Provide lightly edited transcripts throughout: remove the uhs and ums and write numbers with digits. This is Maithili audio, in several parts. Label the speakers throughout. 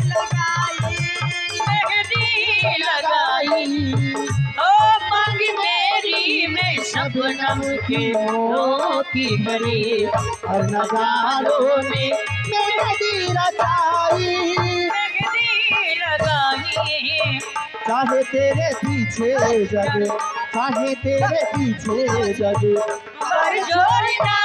Speaker 1: लगाई,
Speaker 2: मेहंदी लगाई। ओ मांग मेरी में शबनम के मोती भरे
Speaker 3: और नजारों ने मेहंदी रचाई,
Speaker 2: मेहंदी लगाई।
Speaker 3: चाहे तेरे पीछे जग, चाहे तेरे पीछे जग
Speaker 2: पर जोड़ना।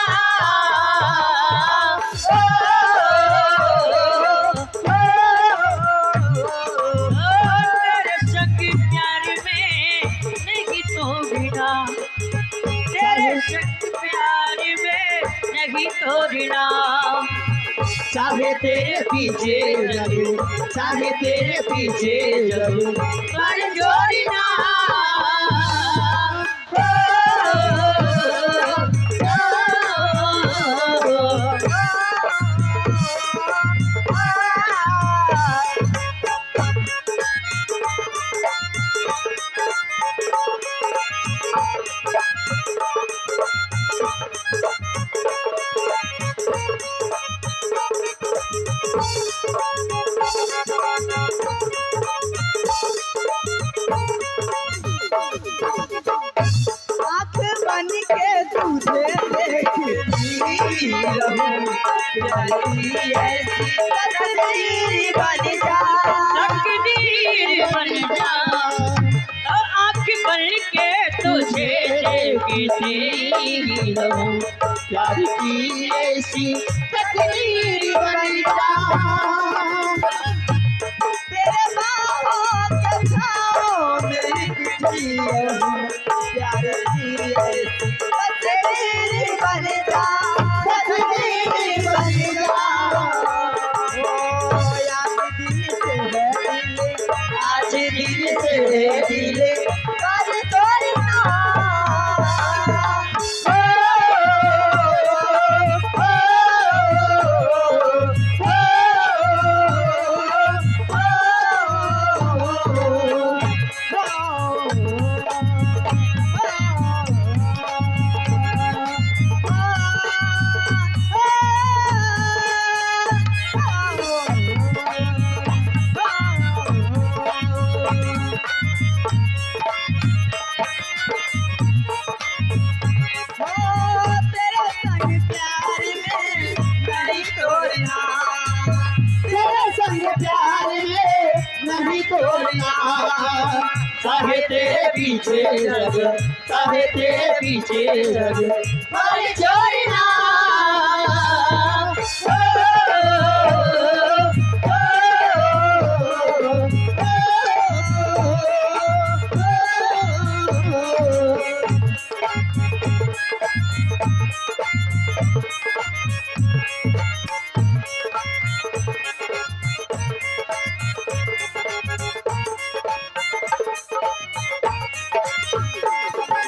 Speaker 2: तेरे संग प्यार में नहीं तोड़ना, तेरे संग प्यार में नहीं तोड़ना।
Speaker 3: चाहे तेरे पीछे जग, चाहे तेरे पीछे जग
Speaker 2: पर जोड़ना।
Speaker 1: आँख बन के तुझे देखती रहूं, प्यार की ऐसी तस्वीर बन जा,
Speaker 2: तकदीर बन जा। आँख बन के तुझे देखती रहूं,
Speaker 3: प्यार की ऐसी तकदीर बन जा।
Speaker 1: तेरे बाहों के छाँव में लिपटी रहूं, प्यार की ऐसी तस्वीर बन जा,
Speaker 3: तकदीर बन जा।
Speaker 1: ओ आज दिल से है दिल,
Speaker 3: आज दिल से है दिल
Speaker 1: पर तोड़ना। तेरे संग प्यार में नहीं तोड़ना,
Speaker 3: तेरे संग प्यार में नहीं तोड़ना। चाहे तेरे पीछे जग, चाहे तेरे पीछे जग पर छोड़ना।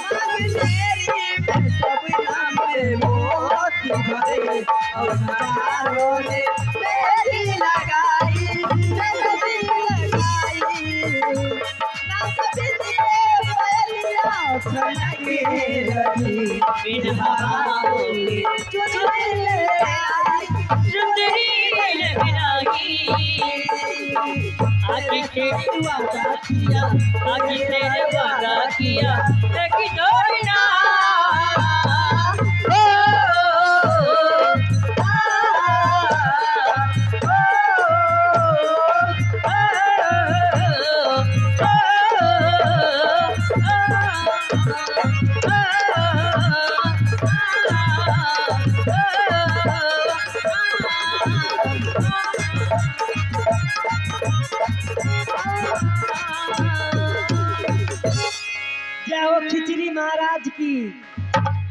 Speaker 1: मांग मेरी में शबनम मोती भरे और नजारों ने मेहंदी लगाई, मेहंदी लगाई। नाच बिजले पहलिया छनके रही,
Speaker 2: बिन हवाओं के
Speaker 1: चुनरी ले आई,
Speaker 2: सुंदरी लहराई। आज तेरे वादा किया, आज तेरे वादा किया, नहीं तोड़ना।
Speaker 4: जय हो खिचड़ी महाराज की।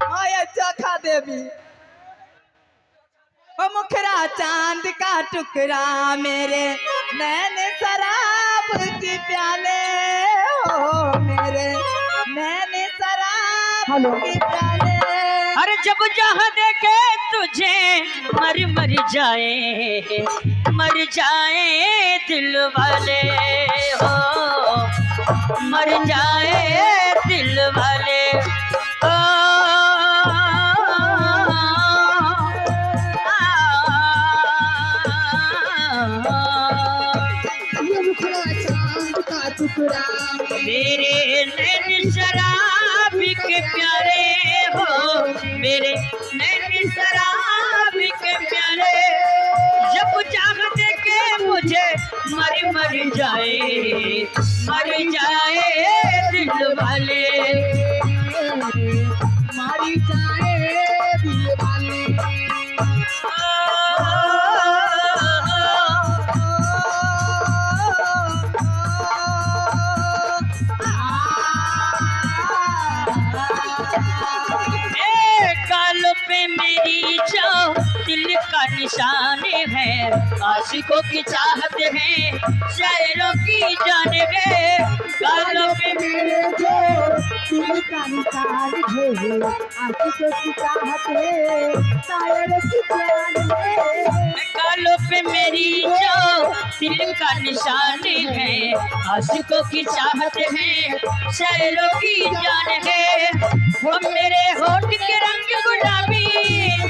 Speaker 1: आए चखा देवी, ओ मुखरा चांद का टुकड़ा मेरे नैन शराब की प्याले, ओ मेरे नैन शराब की प्याले।
Speaker 2: अरे जब जहाँ देखे तुझे मर मर जाए, मर जाए दिल वाले हो, मर जाए दिल वाले ओ। आ,
Speaker 3: टुकड़ा।
Speaker 2: मेरे नैन शराबी के प्यारे हो, मेरे नैन शराबी के प्यारे, जब चाहते के मुझे मर मर जाए, मर जाए दिल वाले।
Speaker 3: मारी जाए दिल वाले।
Speaker 2: ए गालों पे मेरी जो दिल का निशान है, आशिकों की चाहत है, शायरों की जान है। गालों पे
Speaker 3: मेरे जो दिल का निशान है, आशिकों की चाहत है, शायरों की जान है।
Speaker 2: गालों पे मेरी जो दिल का निशान है, आशिकों की चाहत है, शायरों की जान है। वो मेरे होठ के रंग गुलाबी,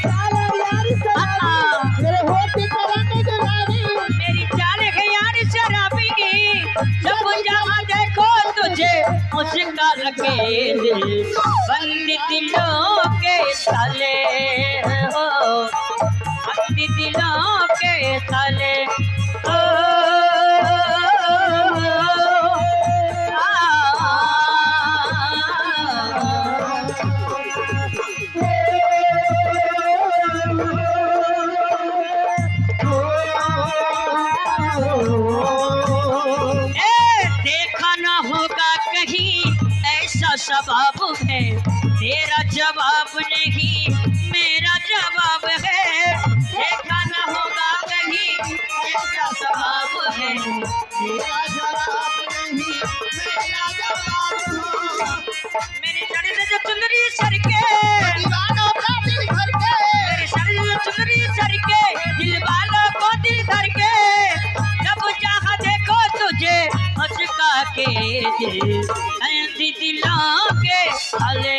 Speaker 3: साला यार शराबी, मेरे होठ के रंग गुलाबी,
Speaker 2: मेरी चाल है यार शराबी, जब जहाँ देखो तुझे मुझका लगे दिल, बंद दिलों के ताले हो, बंद दिलों के ताले हो। ए देखा ना होगा कहीं ऐसा सबाब है, तेरा जवाब नहीं मेरा जवाब है। देखा ना होगा कहीं ऐसा सबाब है,
Speaker 3: तेरा जवाब नहीं मेरा जवाब है।
Speaker 2: मेरी सर से जो चुनरी सर के,
Speaker 3: दीवानों का दिल भर के,
Speaker 2: मेरे सर से जो चुनरी सर के, दिल वालों को दिल धर के, जब जहाँ देखो तुझे मुस्का के दिल, अंधी दिलों के हले,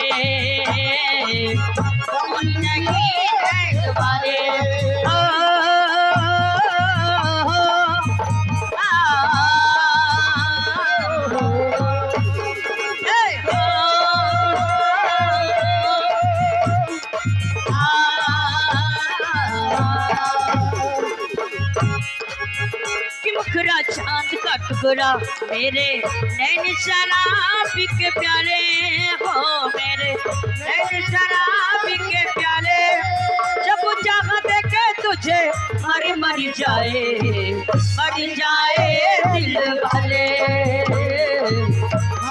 Speaker 2: कौन नहीं है तुम्हारे। ओ, आ, ए, ओ, आ, कि मुखरा चांद का टुकड़ा, मेरे नैन शराबी के प्यारे हो, मेरे नैन शराबी के प्यारे, जब जहाँ देखे तुझे मर मर जाए, मर जाए दिल वाले,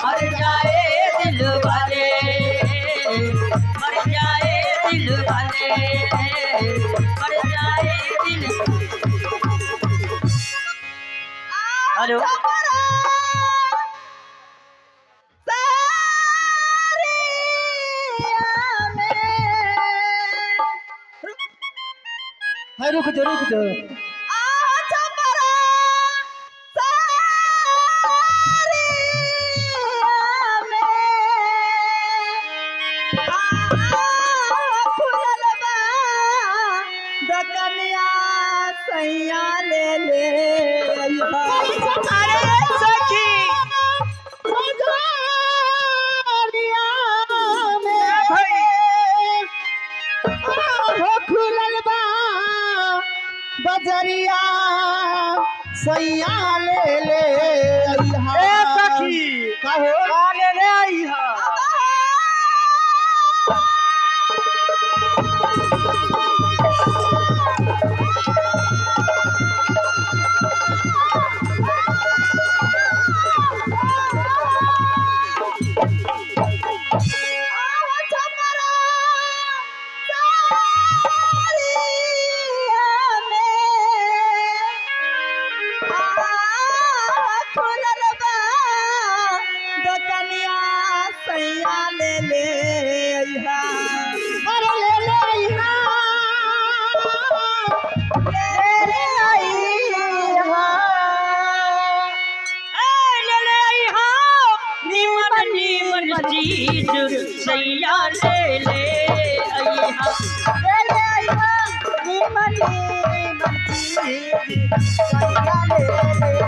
Speaker 2: मर जाए दिल वाले, मर जाए दिल वाले, मर जाए दिल। हेलो।
Speaker 3: है रुक जा रुक जा।
Speaker 1: अरे सखी
Speaker 3: खुलल बा बजरिया सैया ले ले अइहा।
Speaker 4: ए सखी
Speaker 3: का हो?
Speaker 4: का ले ले अइहा।
Speaker 3: अरे ले ले अइहा, ले ले अइहा।
Speaker 2: ए ले ले अइहा, नीमन नीमन चीज सैया ले ले अइहा।
Speaker 1: ले ले अइहा, नीमन नीमन चीज सैया ले ले।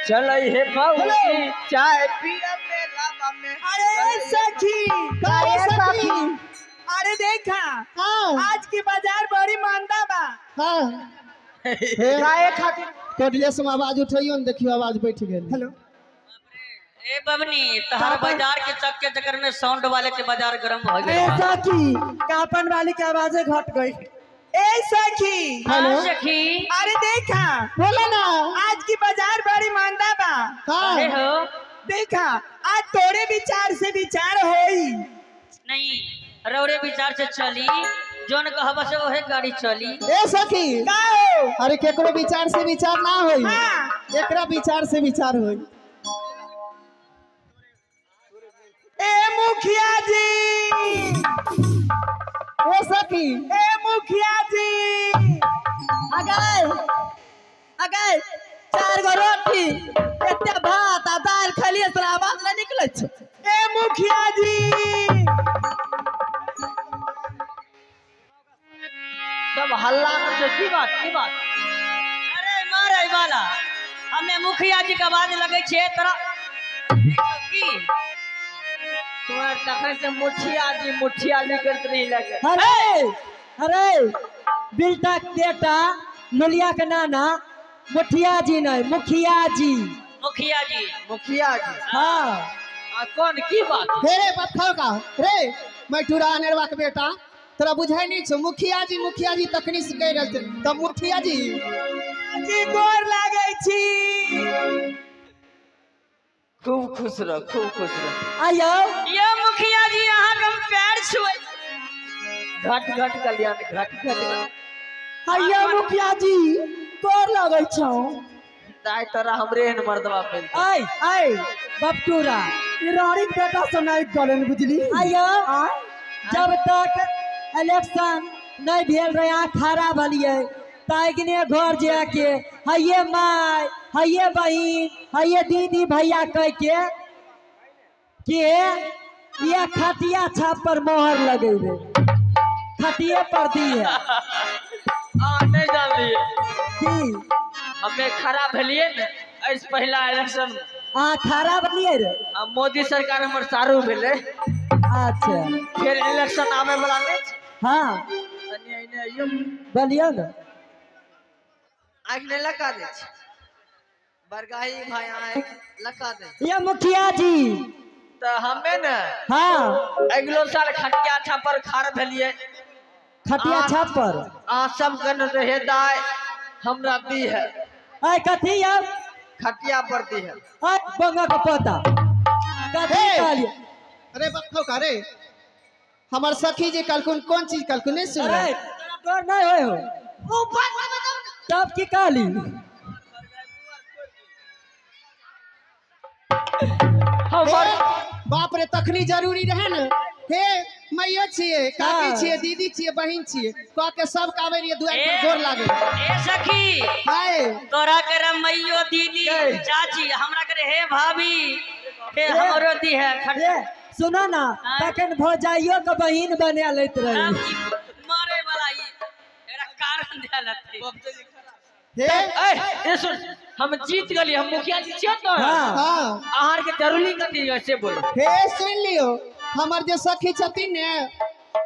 Speaker 4: चल हे भौजी चाय पिया मेला में।
Speaker 1: अरे सखी,
Speaker 3: अरे सखी।
Speaker 1: अरे देखा,
Speaker 3: हाँ।
Speaker 1: आज की बाजार बड़ी मंदा बा।
Speaker 3: हाँ,
Speaker 1: काहे खातिर?
Speaker 3: कोडलेस में आवाज उठैयो ने, देखियो आवाज बैठ गेल।
Speaker 1: हेलो।
Speaker 2: ए बबनी, तहर बाजार के चक के चक्कर में साउंड वाले के बाजार गरम हो
Speaker 1: ए
Speaker 2: गया।
Speaker 1: सखी, कापन वाली की आवाजें घट गई। ए सखी।
Speaker 3: हेलो।
Speaker 2: सखी।
Speaker 1: अरे देखा।
Speaker 3: बोलो ना।
Speaker 1: आज की बाजार बड़ी मंदा बा।
Speaker 3: हाँ।
Speaker 2: अरे हो।
Speaker 1: देखा, आज तोरे विचार से विचार होई।
Speaker 2: नहीं, रौरे विचार से चली, जोन कहब से ओहे गाड़ी चली।
Speaker 3: ए सखी।
Speaker 1: का हो?
Speaker 3: अरे केकरो विचार से विचार ना होई।
Speaker 1: हाँ।
Speaker 3: एकरा विचार से विचार होई।
Speaker 1: ए मुखिया जी।
Speaker 3: ए सखी।
Speaker 1: ए मुखिया जी।
Speaker 5: अगल अगल 4 गो रोटी, एते भात आ दाल खलिए, तोरा आवाज नहीं निकलै छौ।
Speaker 1: ए मुखिया जी।
Speaker 4: सब हल्ला में की बात, की बात?
Speaker 2: अरे मारे वाला, हमें मुखिया जी के आवाज लगे छे तोरा की?
Speaker 4: तुम्हारे तखन से मुखिया जी मुखिया जी करते रही लगे।
Speaker 5: अरे अरे बिल्टा बेटा नुलिया के नाना, मुखिया जी नहीं, मुखिया जी।
Speaker 2: मुखिया जी।
Speaker 4: मुखिया जी।
Speaker 5: हाँ।
Speaker 4: आ कौन की बात?
Speaker 3: हे रे पत्थर का रे मैटूरा अनेरवा के बेटा, तोरा बुझाई नहीं छौ मुखिया जी मुखिया जी तखनी से कहि रहल छै तब मुखिया जी।
Speaker 1: जी गोर लागै छी।
Speaker 4: खूब खुश रह, खूब खुश रह।
Speaker 5: आइयो।
Speaker 2: ये मुखिया जी, अहाँ के हम पैर छुए।
Speaker 4: घट घट कल्याण, घट घट।
Speaker 5: आइयो मुखिया जी, गोर लगै छौ।
Speaker 4: दाय तोरा हमरे एहन मर्दबा मिलतै।
Speaker 5: आइ
Speaker 1: आइ
Speaker 5: बपटूरा।
Speaker 1: ई रानी के बेटा सुनाई गलन बुझली।
Speaker 5: आइयो।
Speaker 1: आइ।
Speaker 5: जब तक इलेक्शन नहीं भेल रहे, अहाँ खड़ा भलिए ताइगने घर जाके हइये माय, हइये बहिन, हइये दीदी भैया कह के के ये खटिया छाप पर मोहर लगेबे, खटिए पर दी है।
Speaker 4: आ नहीं जानलिए
Speaker 5: की?
Speaker 4: हमें खड़ा भेलिए ने एहि पहिला इलेक्शन में।
Speaker 5: अहाँ खड़ा भलिए रे?
Speaker 4: आ मोदी सरकार हमर सारू भेलै।
Speaker 5: अच्छा।
Speaker 4: फिर इलेक्शन आवे वाला नहीं छै।
Speaker 5: हाँ।
Speaker 4: तनी एने अइयो।
Speaker 5: बोलियो ने।
Speaker 4: आँखि नहि लगा दै छै बरगाही भाई, आँखि लगा दे।
Speaker 5: ये मुखिया जी।
Speaker 4: तऽ हमे ने
Speaker 5: हाँ।
Speaker 4: अगिलो साल खटिया छाप पर खाड़ भेलिए।
Speaker 5: खटिया छाप पर।
Speaker 4: आ सब कन रहे दाय हमरा दी है।
Speaker 5: आय कथी अब?
Speaker 4: खटिया पर दी है।
Speaker 5: आय बंगा के पोता कथी
Speaker 3: हे!
Speaker 5: कहलिए?
Speaker 3: अरे बक्खो का रे, हमर सखी जी कहलखुन कोन चीज कहलखुन नहीं सुन
Speaker 5: अरे तोरा डर नहीं होय हो तब की कहली?
Speaker 4: हमर
Speaker 3: बाप रे, तखनी जरूरी रहे ने। हे मैया छियै, काकी
Speaker 5: हाँ।
Speaker 3: छियै, दीदी छियै, बहिन छियै, कह के सब कावे रहियै दुआरि पर
Speaker 2: ए।
Speaker 3: गोर लागे।
Speaker 2: ए सखी।
Speaker 3: हाय।
Speaker 2: तोरा के रमैयो दीदी चाची, हमरा के हे भाभी, हे हमरो दी है खट।
Speaker 5: ए सुनो ना,
Speaker 2: हाँ।
Speaker 5: तखन भौजाइयो के बहिन बना लैत रही।
Speaker 2: मारे वाला ई एकरा कारण दे लते।
Speaker 3: हे।
Speaker 4: ए ए सुन, हम जीत गेलियै, हम मुखिया जी छियै ने।
Speaker 5: हाँ।
Speaker 3: हाँ।
Speaker 4: अहाँ के जरूरी कथी है से बोलो।
Speaker 3: हे सुन लियो, हमर जे सखी छथिन ने,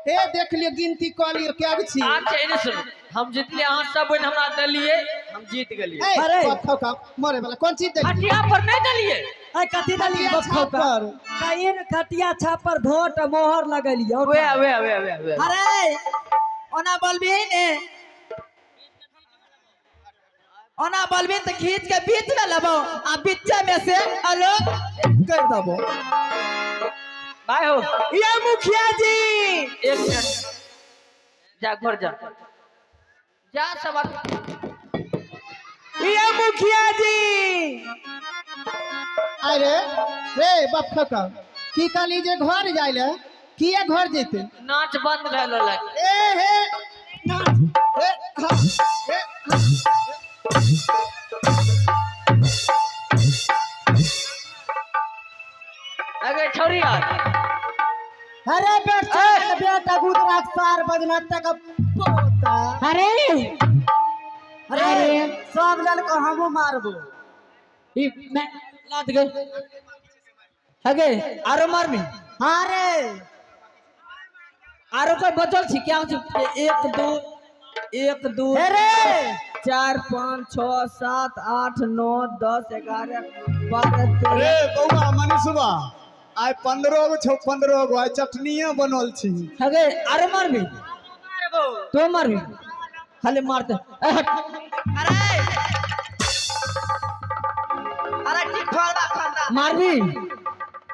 Speaker 3: हे देख लियो, गिनती कऽ लियो क्या छी।
Speaker 4: अच्छा एने सुनू, हम जीतलियै, अहाँ सब बहिन हमरा देलियै, हम जीत गेलियै।
Speaker 3: ए,
Speaker 5: अरे।
Speaker 3: बक्खो का मरे वाला कोन चीज देलियै?
Speaker 4: खटिया पर नहीं देलियै।
Speaker 5: आय कथी देलियै?
Speaker 3: खटिया
Speaker 5: बक्खो
Speaker 3: छाप
Speaker 5: का
Speaker 3: पर।
Speaker 5: कहीं खटिया छाप पर वोट मोहर लगेलियै।
Speaker 4: वे वे वे वे वे।
Speaker 1: अरे ओना बोलबी ने, ओना बोलबी तऽ खींच के बीच में लेबो आ बीचे में से अलग कर देबो।
Speaker 4: भाई हो।
Speaker 1: ये मुखिया जी।
Speaker 4: एक मिनट, जा घर जा, जा सब आदमी।
Speaker 1: ये मुखिया जी।
Speaker 3: अरे रे बक्खो का की कहली जे घर जाय ले, किया घर जेते?
Speaker 4: नाच बंद भेल लग।
Speaker 3: ए हे नाच, ए हाँ, ए हाँ।
Speaker 4: अगे छौरी यार।
Speaker 5: अरे बेटा बेटा गुजरात सार बजना तक पोता। अरे अरे सब लड़को हमू मारबो।
Speaker 1: ई मैं लात गए हगे आरो मारबी।
Speaker 5: हाँ रे।
Speaker 1: आरो कोई बचल छी क्या छी? 1 2 1 2
Speaker 5: हे रे।
Speaker 1: 4 5 6 7 8 9 10 11 12 13।
Speaker 6: रे बौआ मनीषबा आइ 15 गो छौ, 15 गो आइ चटनिये बनल छी।
Speaker 1: हगे आरो मारबी? तो मारबी खाली मारते। ए हट।
Speaker 4: अरे अरे ठीक ठोरबा खांदा।
Speaker 1: मारबी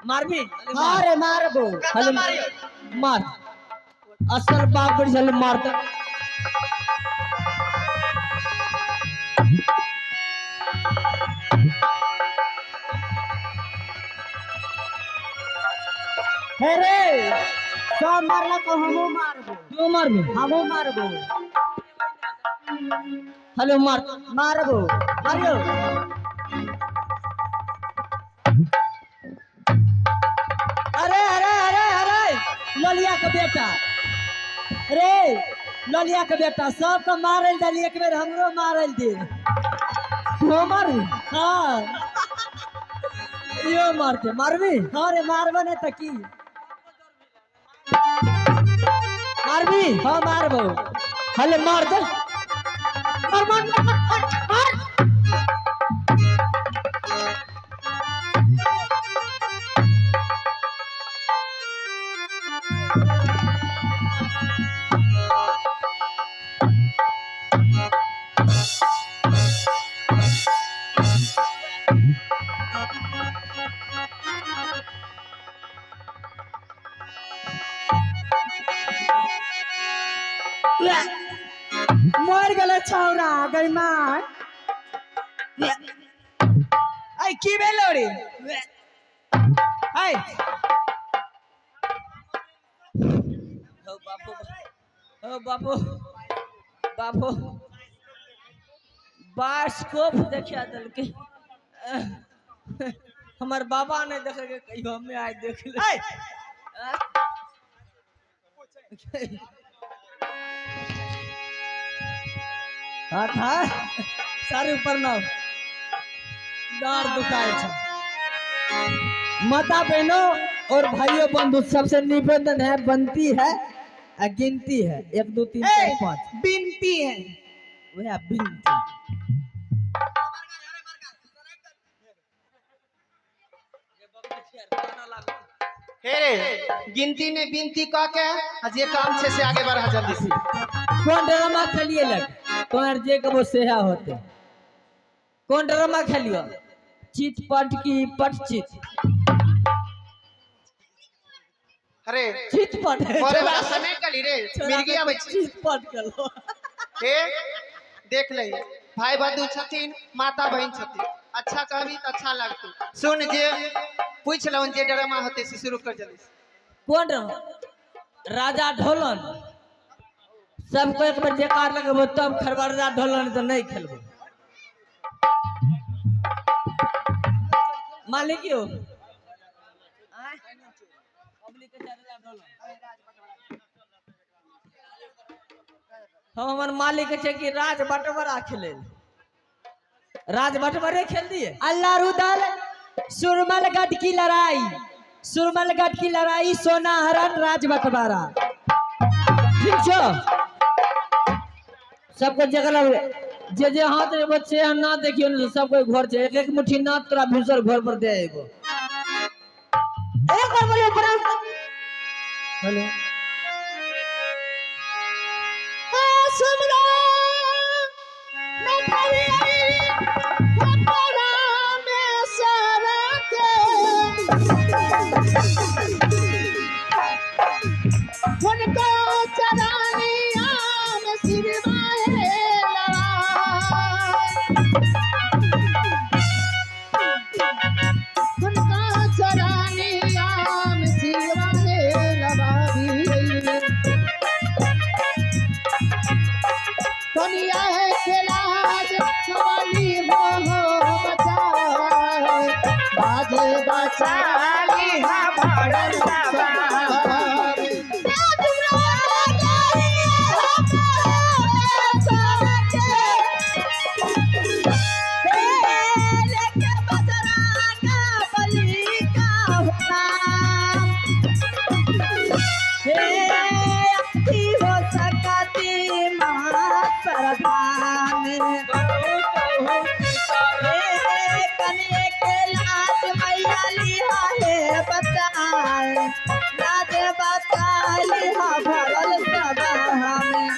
Speaker 1: मारबी?
Speaker 5: हाँ रे मारबो।
Speaker 1: खाली मार, असल बाप बड़ी छल मारते।
Speaker 5: हे रे सब मारलक हमहूँ मारबो।
Speaker 1: तू मारबी?
Speaker 5: हमहूँ मारबो।
Speaker 1: हेलो मार।
Speaker 5: मारबो मारियो।
Speaker 1: अरे अरे अरे अरे
Speaker 5: ललिया के बेटा रे, ललिया के बेटा सबके मारल देली, एक बेर हमरो मारल दे।
Speaker 1: तू मारबी?
Speaker 5: हाँ।
Speaker 1: यो मारते मारबी?
Speaker 5: हाँ रे मारबो नहीं तो की
Speaker 1: मारबी?
Speaker 5: हाँ मारबो।
Speaker 1: हले मार दे, मार मार मार मार मार।
Speaker 3: मर गेलै छौड़ा गई माय।
Speaker 1: ऐ की भेलो रे? ऐ ओ बापू, ओ बापू, बापू बास्कोप देखा देलकै। हमर बाबा नहीं देखे कहियो, हमें आइ देख ले। हाँ था सारे प्रणाम। डार दुखाए छे। माता बहनों और भाइयों बंधु सबसे निवेदन है, बनती है आ गिनती है 1 2 3 4 5
Speaker 3: बिनती है
Speaker 1: वह बिनती।
Speaker 7: हे रे गिनती ने बिनती कह के आ जे काम छे से आगे बढ़ा जल्दी से।
Speaker 1: कौन ड्रामा खेलिए लग तोहर जे कबो सेहा होते। कौन ड्रामा खेलियो? चित पट की पट चित।
Speaker 7: अरे
Speaker 1: चित पट
Speaker 7: करे वाला समय कली रे मिर्गी आबै छै।
Speaker 1: चित पट कलो।
Speaker 7: हे देख ले भाई बंधु छथिन माता बहन छथिन, अच्छा कहबी त अच्छा लगतौ। सुन जे पूछ लवन जे ड्रामा होते से शुरू कर जल्दी से।
Speaker 1: कौन ड्रामा? राजा ढोलन। सबको एक बार जयकार लगेबो तब खरबरदा ढोलन तो नहीं खेलबो। मालिक यो हम हमर मालिक छै कि राज बटवरा खेले, राज बटवरे खेल दिए।
Speaker 5: अल्लाह रुदल सुरमलगढ़ की लड़ाई, सुरमलगढ़ की लड़ाई, सोना हरण राज बटवारा।
Speaker 1: ठीक छो सबको जगह लगे जे जे हाथ रे बच्चे हम ना देखियो ने सबको घर छै, एक एक मुट्ठी ना तोरा भूसर घर पर दे एगो। एक बार बोलो प्रणाम। हेलो
Speaker 5: हे कनिए के लाज मैया लिहा हे बचाए, लाज बचा लिहा भरल सभा में।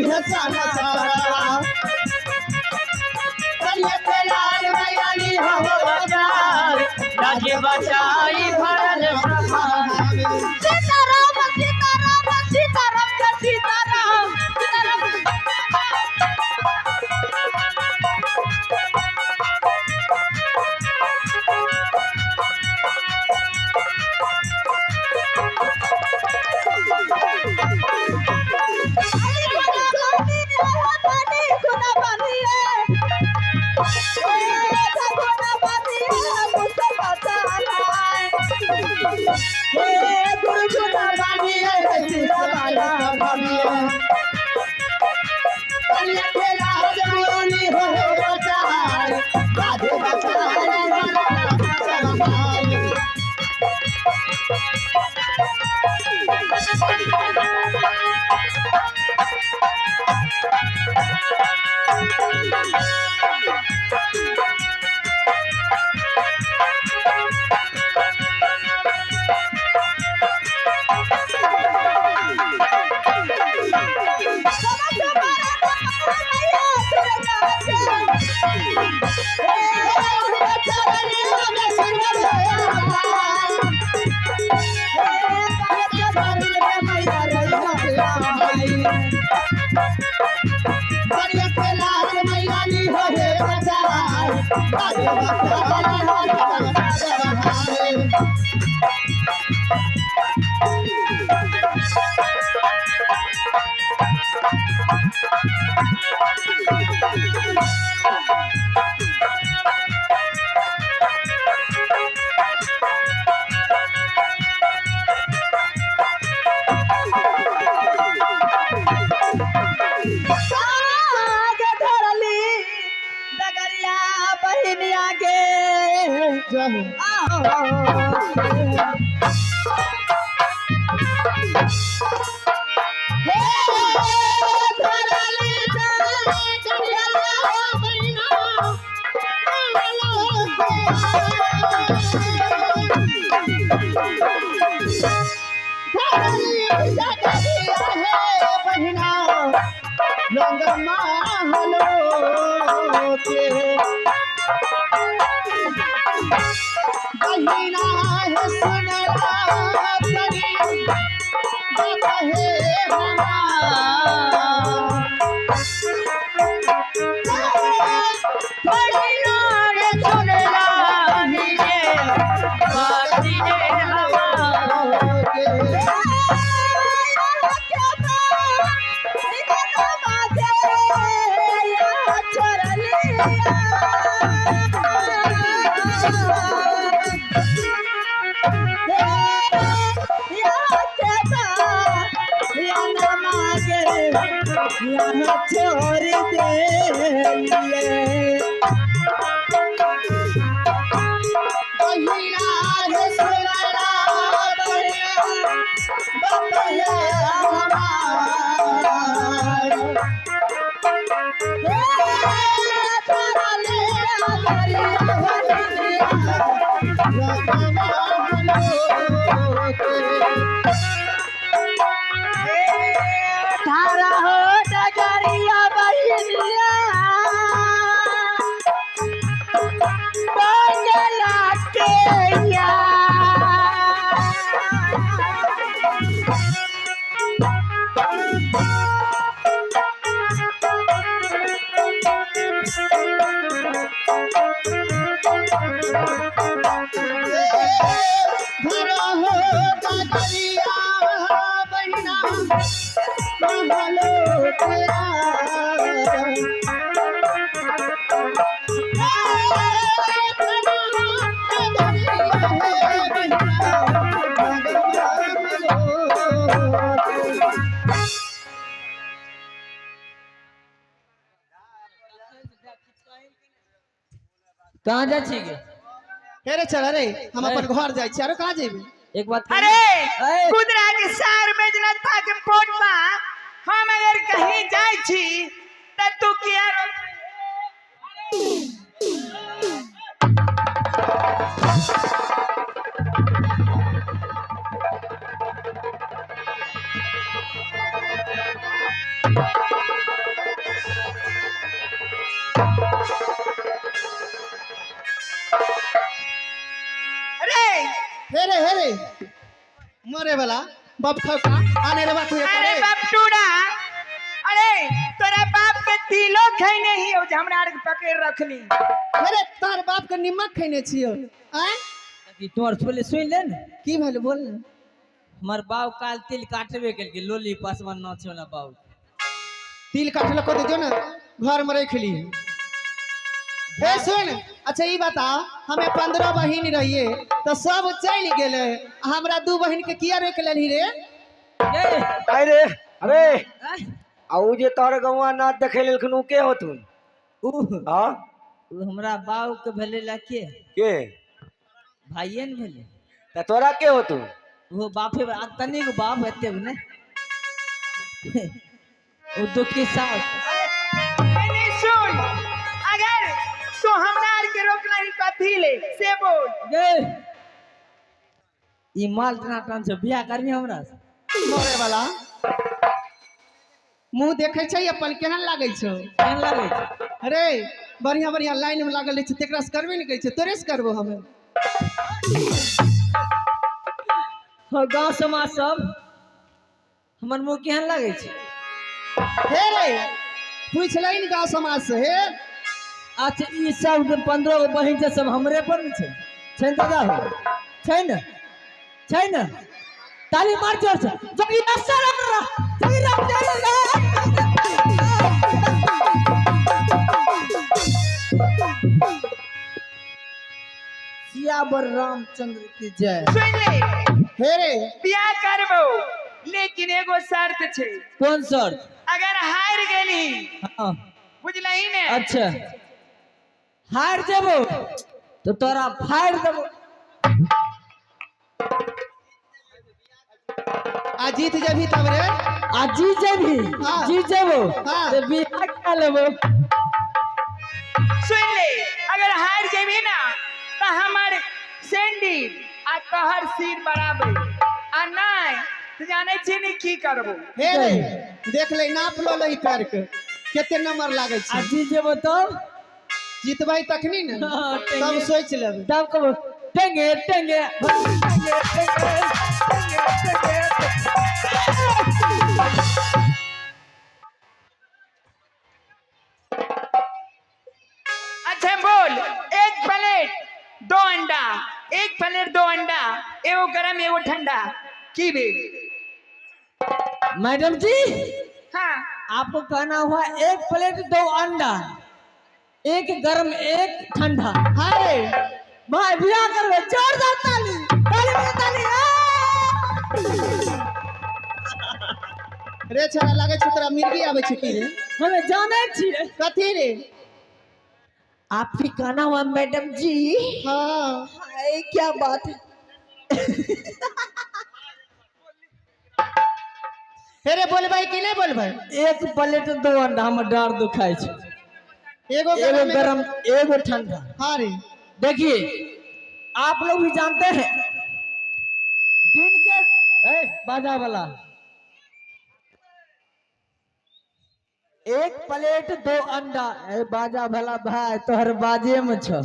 Speaker 7: है सारा सारा। कन्या के लाल मैया हो बचार,
Speaker 2: राज बचाई भरल सभा।
Speaker 1: सीताराम सीताराम सीताराम सीताराम सीताराम। कहाँ जा छी गे?
Speaker 7: हे रे चल रे, हम अपन घर जाइ छी। आरो कहाँ जेबी?
Speaker 1: एक बात
Speaker 3: अरे कुदरा के सार में जना था के पोटमा, हम अगर कहीं जाइ छी त तू किया रो?
Speaker 7: हे रे हे रे मरे वाला बाप खका आने रे बात हुए
Speaker 3: अरे बाप टूरा, अरे तोरा बाप के तिलो खैने ही हो जे हमरा आर के पकड़ रखली।
Speaker 7: हे रे तार बाप के निमक खैने छियो आय।
Speaker 1: कि तोहर पहिले सुनि ले ने।
Speaker 7: की भेल बोल ने।
Speaker 1: हमर बाप काल तिल काटबे केलकै, लोली पासवान नाचे वाला बाप।
Speaker 7: तिल काटल को दे जो ना घर में रख ली। हे सुन, अच्छा ई बता, हमें 15 बहिन रहिए तो सब चल गेले, हमरा 2 बहिन के किया रोक लेलही रे?
Speaker 1: ए,
Speaker 8: अरे अरे आ उ जे तोहर गौवा नाच देखे लेलखुन उ के होथुन?
Speaker 1: उ
Speaker 8: हाँ
Speaker 1: उ हमरा बाप के भेलै ला के?
Speaker 8: के?
Speaker 1: भाइये ने भेलै।
Speaker 8: त तोरा के होथुन?
Speaker 1: वो बापे आ तनिक बाप एते ने। ओ दुखी सास।
Speaker 3: नहीं, नहीं, सुन, अगर तू हमरा आर के रोकला ही कथी ले से बोल।
Speaker 1: गे ई माल तना टान से बियाह करबी हमरा से?
Speaker 7: मरे वाला मुंह देखे छै अपन केहन लागै छौ?
Speaker 1: केहन लागै छै?
Speaker 7: अरे बढ़िया बढ़िया लाइन में लागल रहै छै, तेकरा से करबे नहि करै छै, तोरे से करबो हमे।
Speaker 1: हो गांव समाज सब हमर मुंह केहन लागै छै?
Speaker 7: हे रे पूछ लही ने गांव समाज से। हे
Speaker 1: अच्छा ई सब जे 15 गो बहिन छै सब हमरे पर ने छै? छै ने दादा हो? छै ने? छै ने? ताली मार जोर से। जोगी राम राम राम, जोगी राम राम राम। सियावर रामचंद्र की जय।
Speaker 3: सुन ले।
Speaker 7: हे रे
Speaker 3: बियाह करबो लेकिन एगो शर्त छै।
Speaker 1: कौन शर्त?
Speaker 3: अगर हार गेली,
Speaker 1: हाँ।
Speaker 3: बुझलही ने?
Speaker 1: अच्छा हार जेबो तो तोरा फाड़ देबो।
Speaker 7: आ जीत जेबही तब रे?
Speaker 1: आ जीत जेबही,
Speaker 7: हाँ।
Speaker 1: जीत जेबो
Speaker 7: हाँ।
Speaker 1: तो बियाह कर लेबो।
Speaker 3: सुन ले, अगर हार जेबही ना तो हमर सैंडल आ तोहर सिर बराबर, आ नहीं तो जाने छी ने की करबो।
Speaker 7: हे रे देख ले, नाप लो लही पैर के कते नंबर लागै
Speaker 1: आ
Speaker 7: छै।
Speaker 1: जीत जेबो तब?
Speaker 7: जीतबै तखनी ने,
Speaker 1: हाँ,
Speaker 7: तब सोच लेबै।
Speaker 1: तब कहबो टेंगे टेंगे टेंगे टेंगे टेंगे।
Speaker 3: अच्छा बोल, एक प्लेट 2 अंडा, एक प्लेट 2 अंडा, एगो गरम एगो ठंडा, की भेल?
Speaker 1: मैडम जी
Speaker 3: हाँ।
Speaker 1: आपको कहना हुआ एक प्लेट 2 अंडा, एक गरम एक ठंडा।
Speaker 7: हाँ रे
Speaker 1: भाई बियाह करबे, जोरदार ताली ताली बजा ताली।
Speaker 7: रे छोरा लागै छै तोरा मिर्गी आबै छै की रे?
Speaker 1: हमे जानै छियै।
Speaker 7: कथी रे?
Speaker 1: आपकी कहना हुआ मैडम जी।
Speaker 7: हाँ।
Speaker 1: हाय क्या बात है।
Speaker 7: हे रे बोलबै कि नहि बोलबै?
Speaker 1: एक प्लेट 2 अंडा हमर डार दुखाय छै।
Speaker 7: एगो
Speaker 1: एगो
Speaker 7: गरम
Speaker 1: गरम एगो ठंडा।
Speaker 7: हाँ रे।
Speaker 1: देखिए आप लोग भी जानते हैं दिन के ए, बाजा वाला एक प्लेट 2 अंडा। ए बाजा भला भाई तोहर बाजे में छो।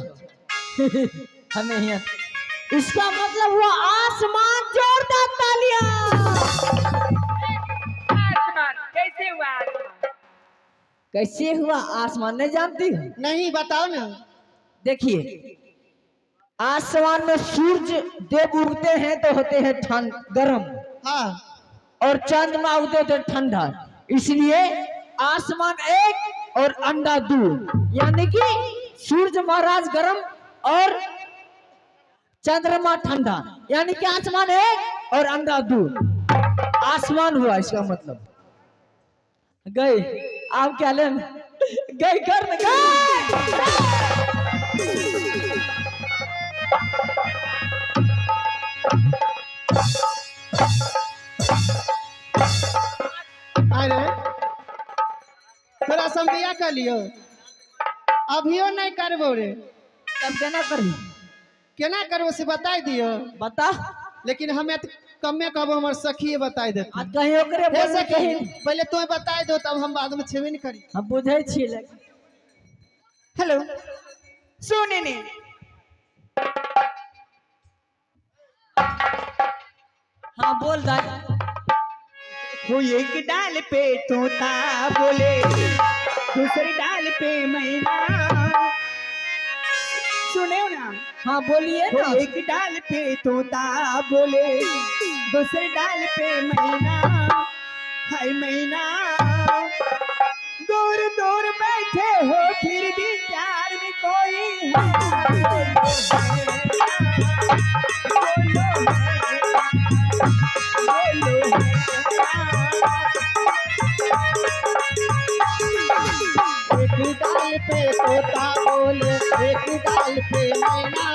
Speaker 1: हमें यहाँ इसका मतलब हुआ आसमान। जोरदार तालियां।
Speaker 3: आसमान कैसे हुआ? आसमान
Speaker 1: कैसे हुआ आसमान नहीं जानती हो?
Speaker 7: नहीं बताओ ना।
Speaker 1: देखिए आसमान में सूरज देव उगते हैं तो होते हैं ठंड गर्म,
Speaker 7: हाँ,
Speaker 1: और चंद्रमा उगते होते हैं ठंडा, इसलिए आसमान एक और अंडा 2, यानी कि सूरज महाराज गर्म और चंद्रमा ठंडा, यानी कि आसमान एक और अंडा 2, आसमान हुआ इसका मतलब। गई आप क्या लेन गई कर गई।
Speaker 7: अरे तोरा सब बियाह कर लियो, अभियो नहीं करबो रे।
Speaker 1: तब केना करबी?
Speaker 7: केना करबो से बताई दियो।
Speaker 1: बता।
Speaker 7: लेकिन हमें तो कमे कहबो, हमर सखी बताई देत।
Speaker 1: आ कहीं ओकरे
Speaker 7: हे
Speaker 1: बोलबी
Speaker 7: सखी
Speaker 1: कहीं
Speaker 7: पहले तू बताई दो तब हम बाद में छेबे नहीं करी।
Speaker 1: हम बुझै छी लेकिन।
Speaker 3: हेलो सुन ने।
Speaker 1: हाँ बोल दाई।
Speaker 3: हो एक डाल पे तोता बोले, दूसरी डाल पे मैना। सुने हो ना?
Speaker 1: हाँ बोलिए
Speaker 3: हो
Speaker 1: ना।
Speaker 3: एक डाल पे तोता बोले, दूसरी डाल पे मैना, हाय मैना। दूर दूर बैठे हो फिर भी प्यार में कोई है ना। बोलो है ना, बोलो है ना।
Speaker 7: एक डाल पे तोता बोले, एक डाल पे मैना।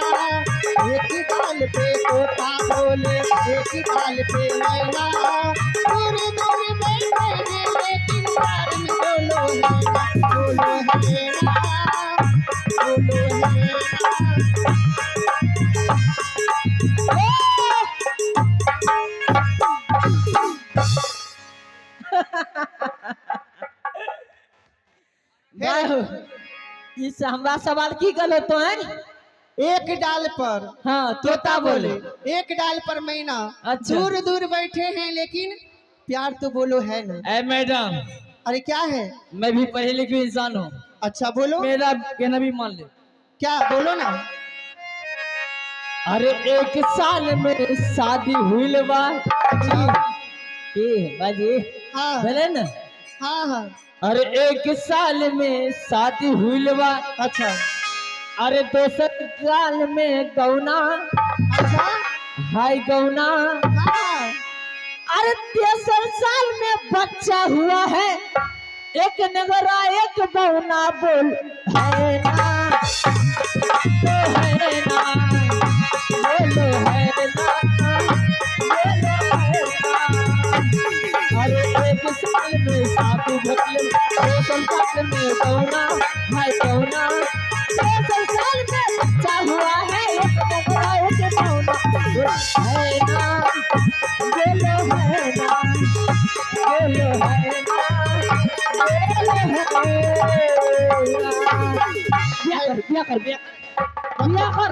Speaker 7: एक डाल पे तोता बोले, एक डाल पे मैना। दूर दूर बैठे हैं लेकिन प्यार में बोलो है ना, बोलो है ना, बोलो है ना।
Speaker 1: भाई हो, इस हमरा सवाल की गलत तो है?
Speaker 7: एक डाल पर
Speaker 1: हाँ तोता बोले,
Speaker 7: एक डाल पर मैना।
Speaker 1: अच्छा।
Speaker 7: दूर दूर बैठे हैं लेकिन प्यार तो बोलो है ना।
Speaker 1: ए मैडम।
Speaker 7: अरे क्या है?
Speaker 1: मैं भी पढ़े लिखे इंसान हूँ।
Speaker 7: अच्छा बोलो।
Speaker 1: मेरा कहना भी मान ले।
Speaker 7: क्या बोलो ना।
Speaker 1: अरे एक साल में शादी हुई बा। की बाजी?
Speaker 7: हाँ।
Speaker 1: बोले ना।
Speaker 7: हाँ हाँ।
Speaker 1: अरे एक साल में शादी हुई बा।
Speaker 7: अच्छा।
Speaker 1: अरे दोसर साल में गौना।
Speaker 7: अच्छा।
Speaker 1: हाय गौना।
Speaker 7: हाँ।
Speaker 1: अरे तेसर साल में बच्चा हुआ है, एक नगरा एक बौना। बोल है ना, तो है ना, बोलो है ना, बोलो है ना। अरे एक साल में साधु भटले, दोसर साल में गौना, हाय गौना। तेसर साल में बच्चा हुआ है, एक नगरा एक बौना। बोल है ना, बोलो है ना, बोलो है ना, बोलो है ना। बिया कर, बिया कर, बिया बिया कर,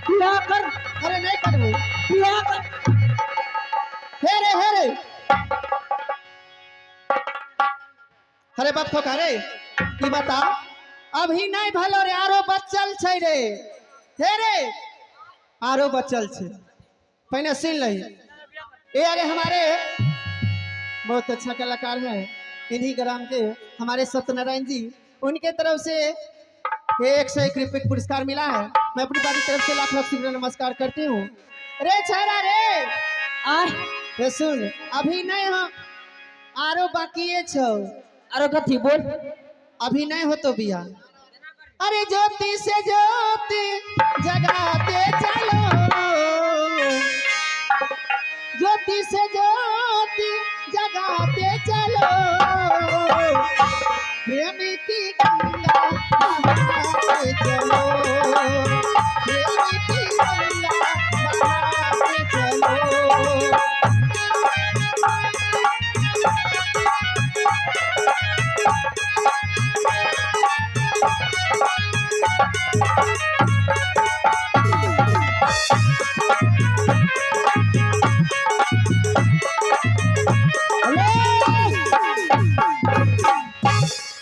Speaker 1: बिया कर।
Speaker 7: अरे नहीं करबो।
Speaker 1: बिया कर।
Speaker 7: हे रे, हे रे, अरे बाप ठोका रे, ई बता अभी नहीं भलो रे, आरो बचल छै रे। हे रे आरो बचल छै, पहले सुन लही। ए अरे हमारे बहुत अच्छा कलाकार हैं इन्हीं ग्राम के हमारे सत्यनारायण जी, उनके तरफ से 101 रुपये का पुरस्कार मिला है। मैं अपनी पार्टी तरफ से लाख लाख शुक्रिया नमस्कार करती हूँ। रे छाड़ा रे,
Speaker 1: आ
Speaker 7: रे सुन अभी नहीं हो, आरो बाकी छो।
Speaker 1: आरो कथी बोल?
Speaker 7: अभी नहीं हो तो बिया। अरे ज्योति से ज्योति जगाते चलो, ज्योति से ज्योति जगाते चलो, प्रेम की गंगा बहाते चलो, प्रेम की गंगा बहाते चलो।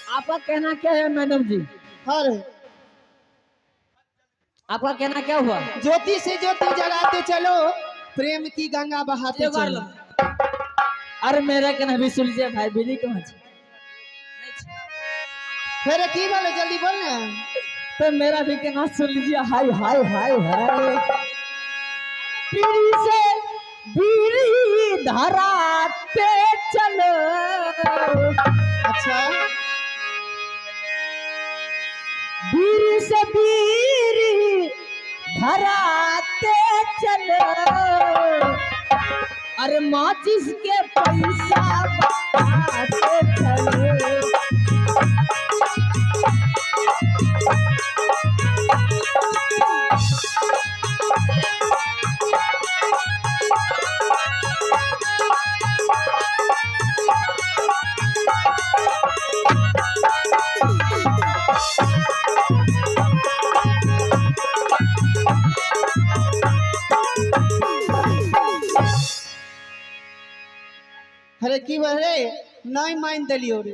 Speaker 1: आपका कहना क्या है मैडम जी?
Speaker 7: हर
Speaker 1: आपका कहना क्या हुआ?
Speaker 7: ज्योति से ज्योति जगाते चलो, प्रेम की गंगा बहाते
Speaker 1: एक बार
Speaker 7: चलो।
Speaker 1: लो। अरे मेरा कहना भी सुन लीजिए भाई, बिजली कहाँ छे?
Speaker 7: फिर की बोलो, जल्दी बोल ना।
Speaker 1: तो मेरा भी कहना सुन लीजिए। हाय हाय हाय हाय, पीरी से बीरी धराते चलो।
Speaker 7: अच्छा।
Speaker 1: बीरी से बीरी धराते चलो, अरे माचिस के पैसा बांटते चलो।
Speaker 7: नहीं मान देलियो रे।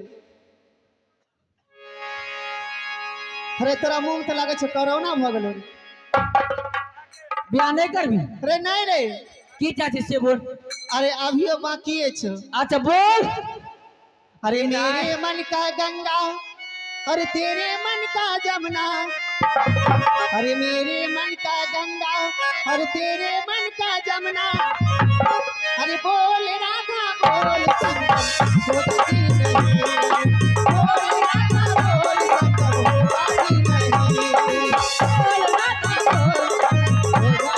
Speaker 7: अरे तोरा मुंह में तो लागे छौ कोरोना भ गेलो रे।
Speaker 1: बियाह नहीं करबी?
Speaker 7: अरे नहीं रे।
Speaker 1: की चाची से बोल।
Speaker 7: अरे अभियो बाकी छो।
Speaker 1: अच्छा बोल।
Speaker 7: अरे मेरे मन का गंगा, अरे तेरे मन का जमुना, अरे मेरे मन का गंगा, अरे तेरे मन का जमुना, अरे बोल राधा बोल संगम होगा कि नहीं, बोल राधा बोल संगम होगा कि नहीं, बोल राधा बोल संगम होगा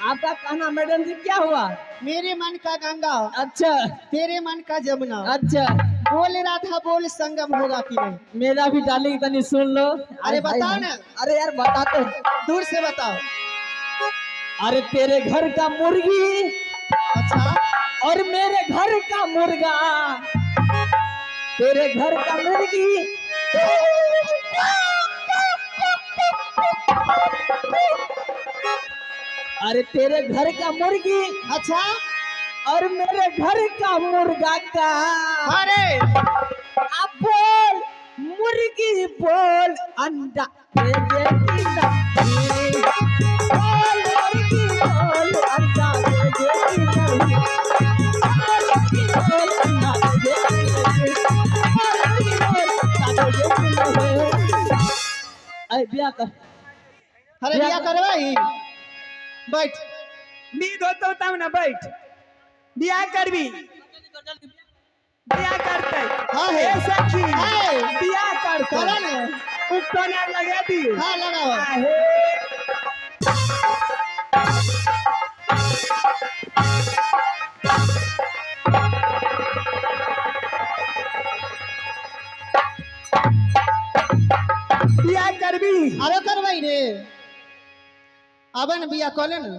Speaker 1: आपका कहना मैडम जी क्या हुआ?
Speaker 7: मेरे मन का गंगा,
Speaker 1: अच्छा,
Speaker 7: तेरे मन का जमुना,
Speaker 1: अच्छा,
Speaker 7: बोल राधा बोल संगम होगा कि नहीं।
Speaker 1: मेरा भी डार्लिंग तनी सुन लो।
Speaker 7: अरे बताओ ना।
Speaker 1: अरे यार बता तो,
Speaker 7: दूर से बताओ।
Speaker 1: अरे तेरे घर का मुर्गी,
Speaker 7: अच्छा,
Speaker 1: और मेरे घर का मुर्गा, तेरे घर का मुर्गी, अरे तेरे घर का मुर्गी,
Speaker 7: अच्छा,
Speaker 1: और मेरे घर का मुर्गा का,
Speaker 7: अरे
Speaker 1: अब बोल मुर्गी बोल अंडा देगे कि नहीं, बोल मुर्गी बोल अंडा देगे कि नहीं, बोल मुर्गी बोल अंडा देगे कि नहीं, बोल मुर्गी बोल अंडा देगे कि नहीं। अरे बियाह कर।
Speaker 7: अरे बियाह करवाई, बैठ।
Speaker 3: नींद होतो तब ना बैठ। बियाह करबी? बियाह करते?
Speaker 7: हाँ है।
Speaker 3: ए सखी,
Speaker 7: है।
Speaker 3: बियाह करते।
Speaker 7: करा ने।
Speaker 3: उपटन आर लगा दिए।
Speaker 7: हाँ लगाओ।
Speaker 3: आहे। बियाह करबी?
Speaker 7: अरे करवाई रे, आबे ने बियाह कऽ ले ने,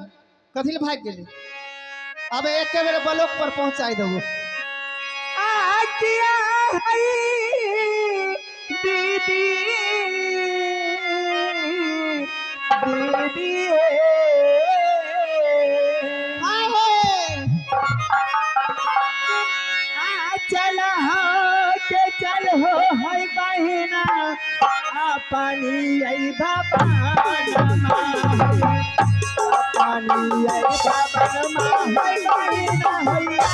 Speaker 7: कथी ले भागि गेली? आबे एके बेर ब्लॉक पर पहुंचाई देबो।
Speaker 3: आ किया है दीदी, दीदी
Speaker 7: आहे।
Speaker 3: आ चल हो के चल हो है बहिना, आ पानी आई बाबा नमा, पानी आई बाबा नमा है बहिना हैया।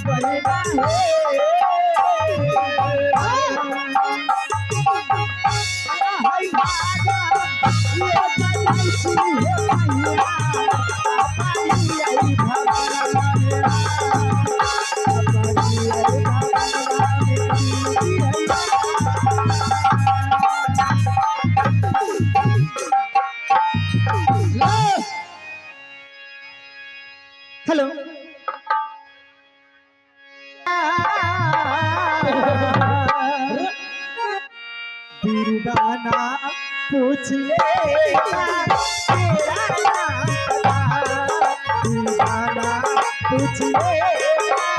Speaker 5: बहिना हे। अरे हई भागल ये बजाई छी हे बहिना, पानी आई भवनवा में, पानी आई भवनवा में।
Speaker 7: हेलो
Speaker 5: दीवाना पूछ लेगा तेरा नाम पता, दीवाना पूछ लेगा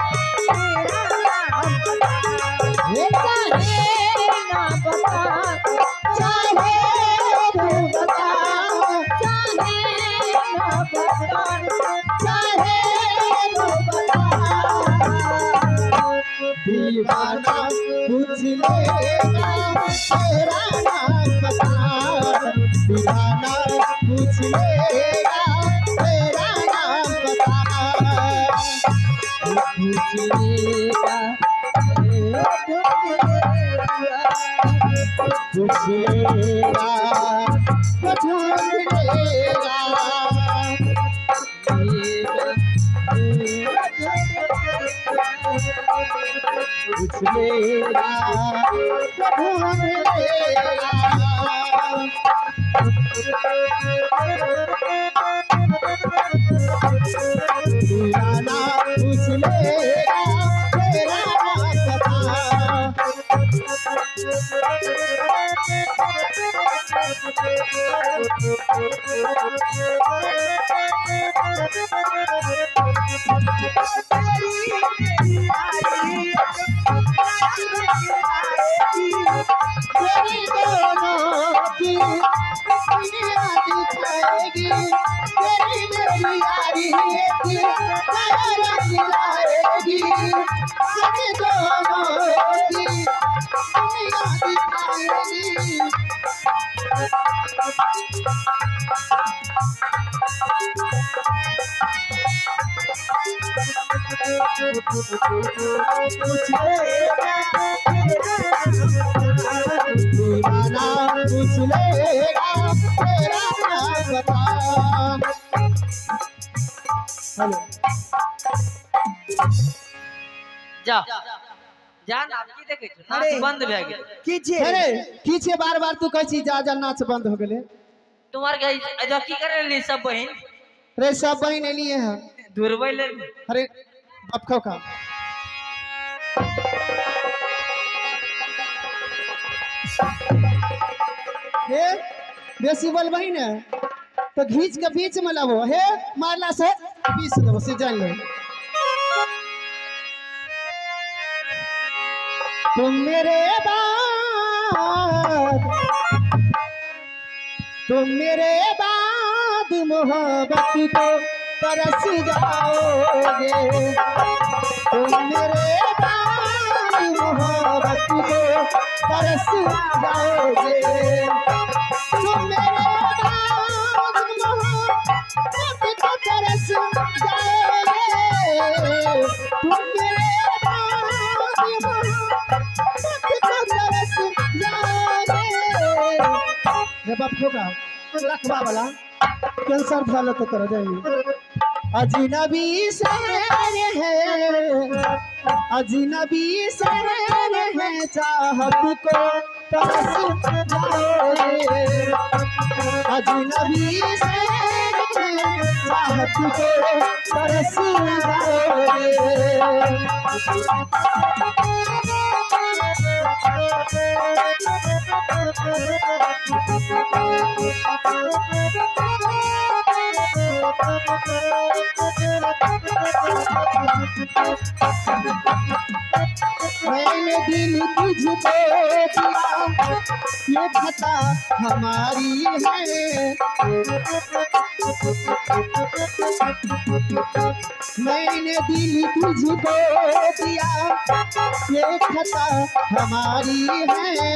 Speaker 5: तेरा नाम पता।
Speaker 1: चाहे ना बता, चाहे तू बता, चाहे ना बता, चाहे तू बता।
Speaker 7: दीवाना पूछ लेगा तेरा नाम पता, दीवाना पूछ लेगा तेरा नाम पता।
Speaker 1: पूछ लेगा,
Speaker 7: पूछ लेगा तो ढूंढ लेगा, पूछ लेगा तो ढूंढ लेगा। दीवाना पूछ लेगा तेरा नाम पता। तेरी दोनों की दुनिया दिखाएगी, तेरी मेरी यारी एक नया रंग लाएगी। तेरी दोनों की दुनिया दिखाएगी।
Speaker 5: पूछ लेगा तेरा नाम पता,
Speaker 7: दीवाना पूछ लेगा तेरा नाम पता। हेलो
Speaker 4: जा जा ना, आब की देखै छौ? नाच
Speaker 5: अरे।
Speaker 4: बंद भए गेलै।
Speaker 5: की छियै?
Speaker 7: अरे की छियै बार बार तू कहै छी जा जा नाच बंद हो गेलै।
Speaker 4: तुम्हार के एजा की करे रहली सब बहिन?
Speaker 7: अरे सब बहिन एलिए हैं।
Speaker 4: धुरबै लेल।
Speaker 7: अरे बाप खाओ का। हे बेसी बोलबही ने तो घींच के बीच में लाबो, हे मारला से पीस देबो से जान लो। तुम मेरे बाद, तुम मेरे बाद मोहब्बत को तरस जाओगे, तुम मेरे बाद मोहब्बत को तरस जाओगे, तुम मेरे बाद मोहब्बत को तरस जाओगे, तुम मेरे बाद मोहब्बत को तरस जाओगे। रे बाप होगा लखवा वाला कैंसर भल तो कर जाइए। अजनबी शहर है, अजनबी शहर है, चाहत को तरस जाओगे, अजनबी शहर है, चाहत को तरस जाओगे। मैंने दिल तुझको दिया, ये खता हमारी है। मैंने दिल तुझको दिया, ये खता हमारी है।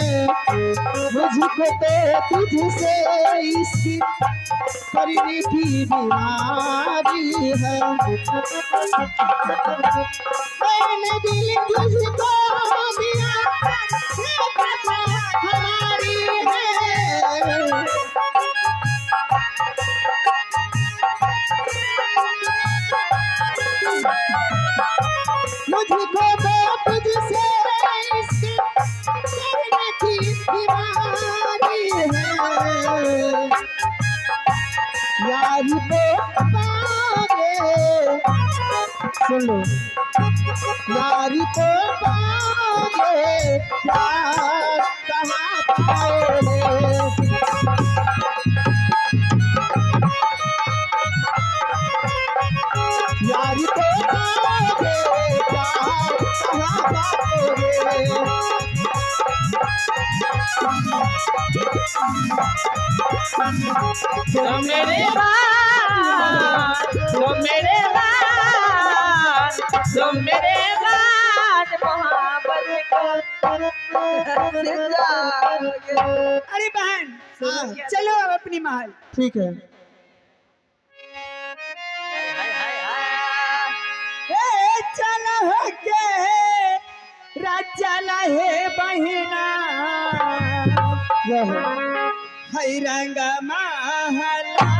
Speaker 7: मुझको तो तुझसे इसकी करने की बीमारी है। मैंने दिल तुझको दिया, ये खता हमारी है। मुझको तो तुझसे इसकी करने की बीमारी है। यार तो पागे, सुन लो, यार तो पागे, प्यार कहाँ पाओगे। यार तो पाओगे, प्यार कहाँ पाओगे।
Speaker 3: तो मेरे बाद, तो मेरे बाद, तो मेरे बाद मोहब्बत का।
Speaker 5: अरे बहन चलो अब अपनी महल।
Speaker 7: ठीक है।
Speaker 5: ए चल के राजा हे बहिना,
Speaker 7: जय हो।
Speaker 5: हई रंग महला।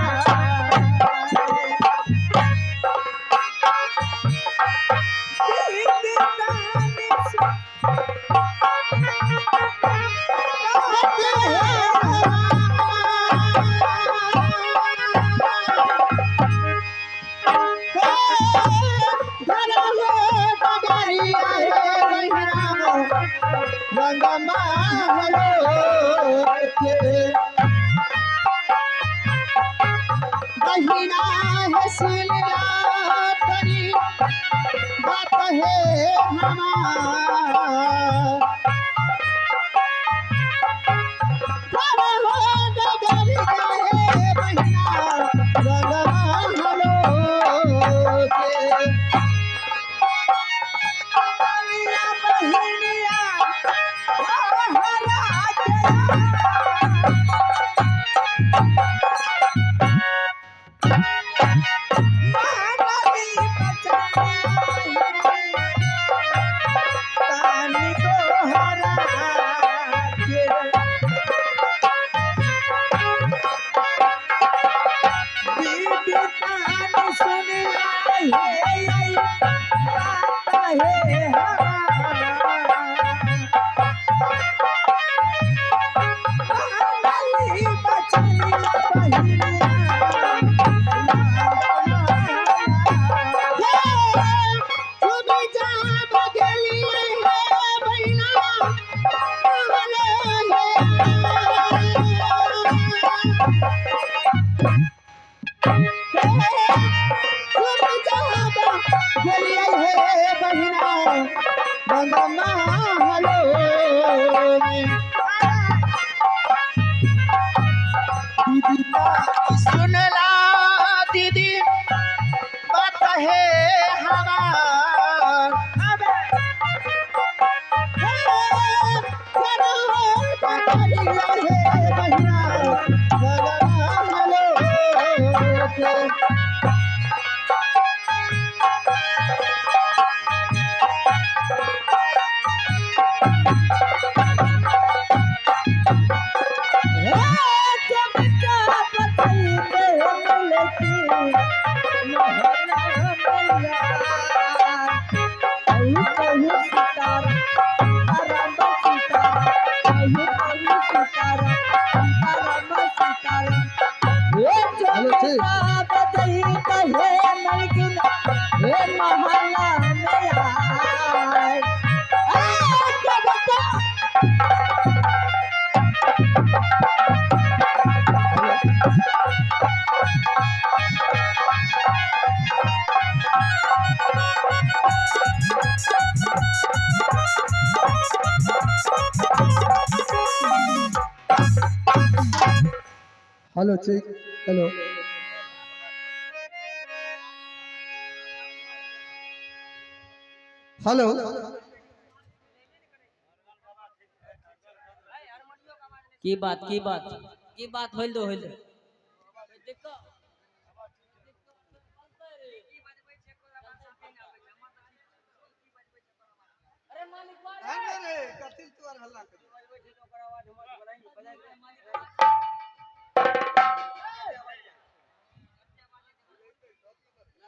Speaker 7: बहिना है सुनला तरी बात है हमार। हो डगरिया हे बहिना, रंग महलो के।
Speaker 5: बहिनिया हरा के
Speaker 7: सुनला दीदी बात है हमार।
Speaker 5: Thank
Speaker 6: Hello check hello hello.
Speaker 2: की बात की बात की बात होइल दो होइल दो।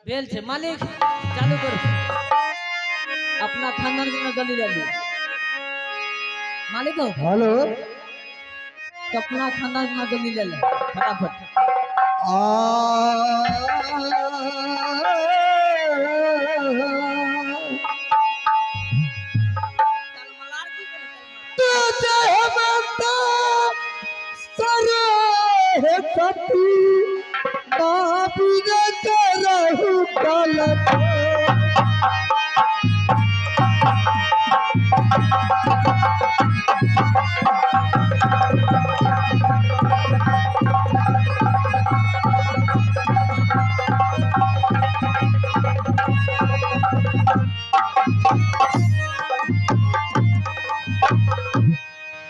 Speaker 2: भेल छै मालिक, चालू करू। अपना खानदान के जल्दी जल्दी मालिक हो।
Speaker 6: हेलो।
Speaker 2: तो अपना खानदान के जल्दी ले ले फटाफट।
Speaker 6: आ तुझे माता सरे सती बाबी करहु कल।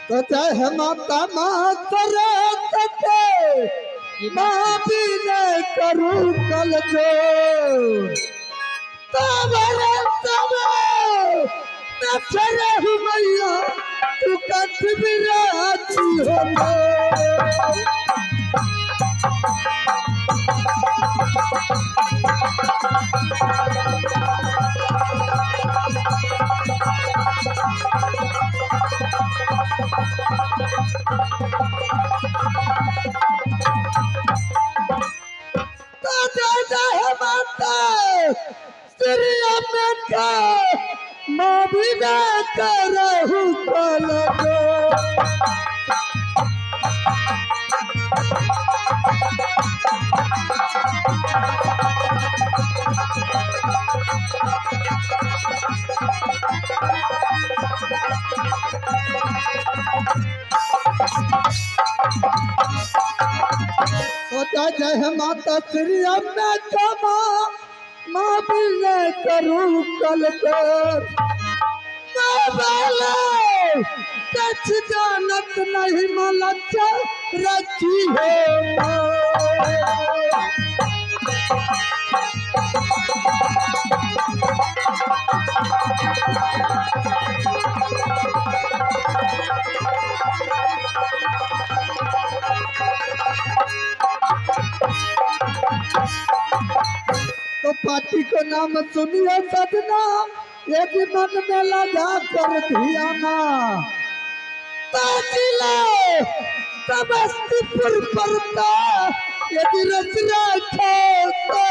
Speaker 6: तो जय माता मातर माफी न करूँ कल जो मैया तू कथ बिराती हो। तो जय जय माता श्री अम्बे माफी न करहु कल जो। तो जय जय माता श्री अम्बे कमा माफी न करूँ कल कर। कछ जानत नहीं मलच्चा रची हो। तो पार्टी को नाम सुनिए सजना, यदि मन में लगा कर धियाना। जिले समस्तीपुर पड़ता यदि रस रखो तो।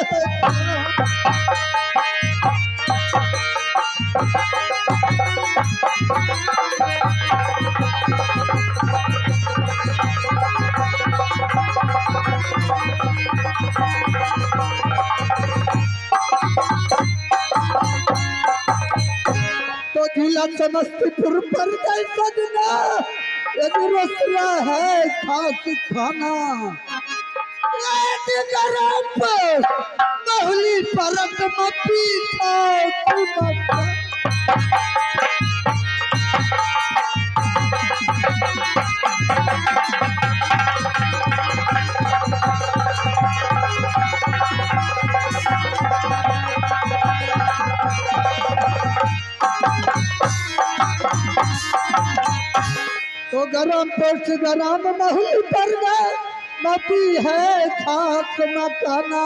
Speaker 6: तो जिला समस्तीपुर पर गए सजना, यदि रसरा है खास खाना। यदि गरम पर महुली परत मपी खाओ तुम। तो गरम पोस्ट गरम महुली पर गए मपी है खास मकाना।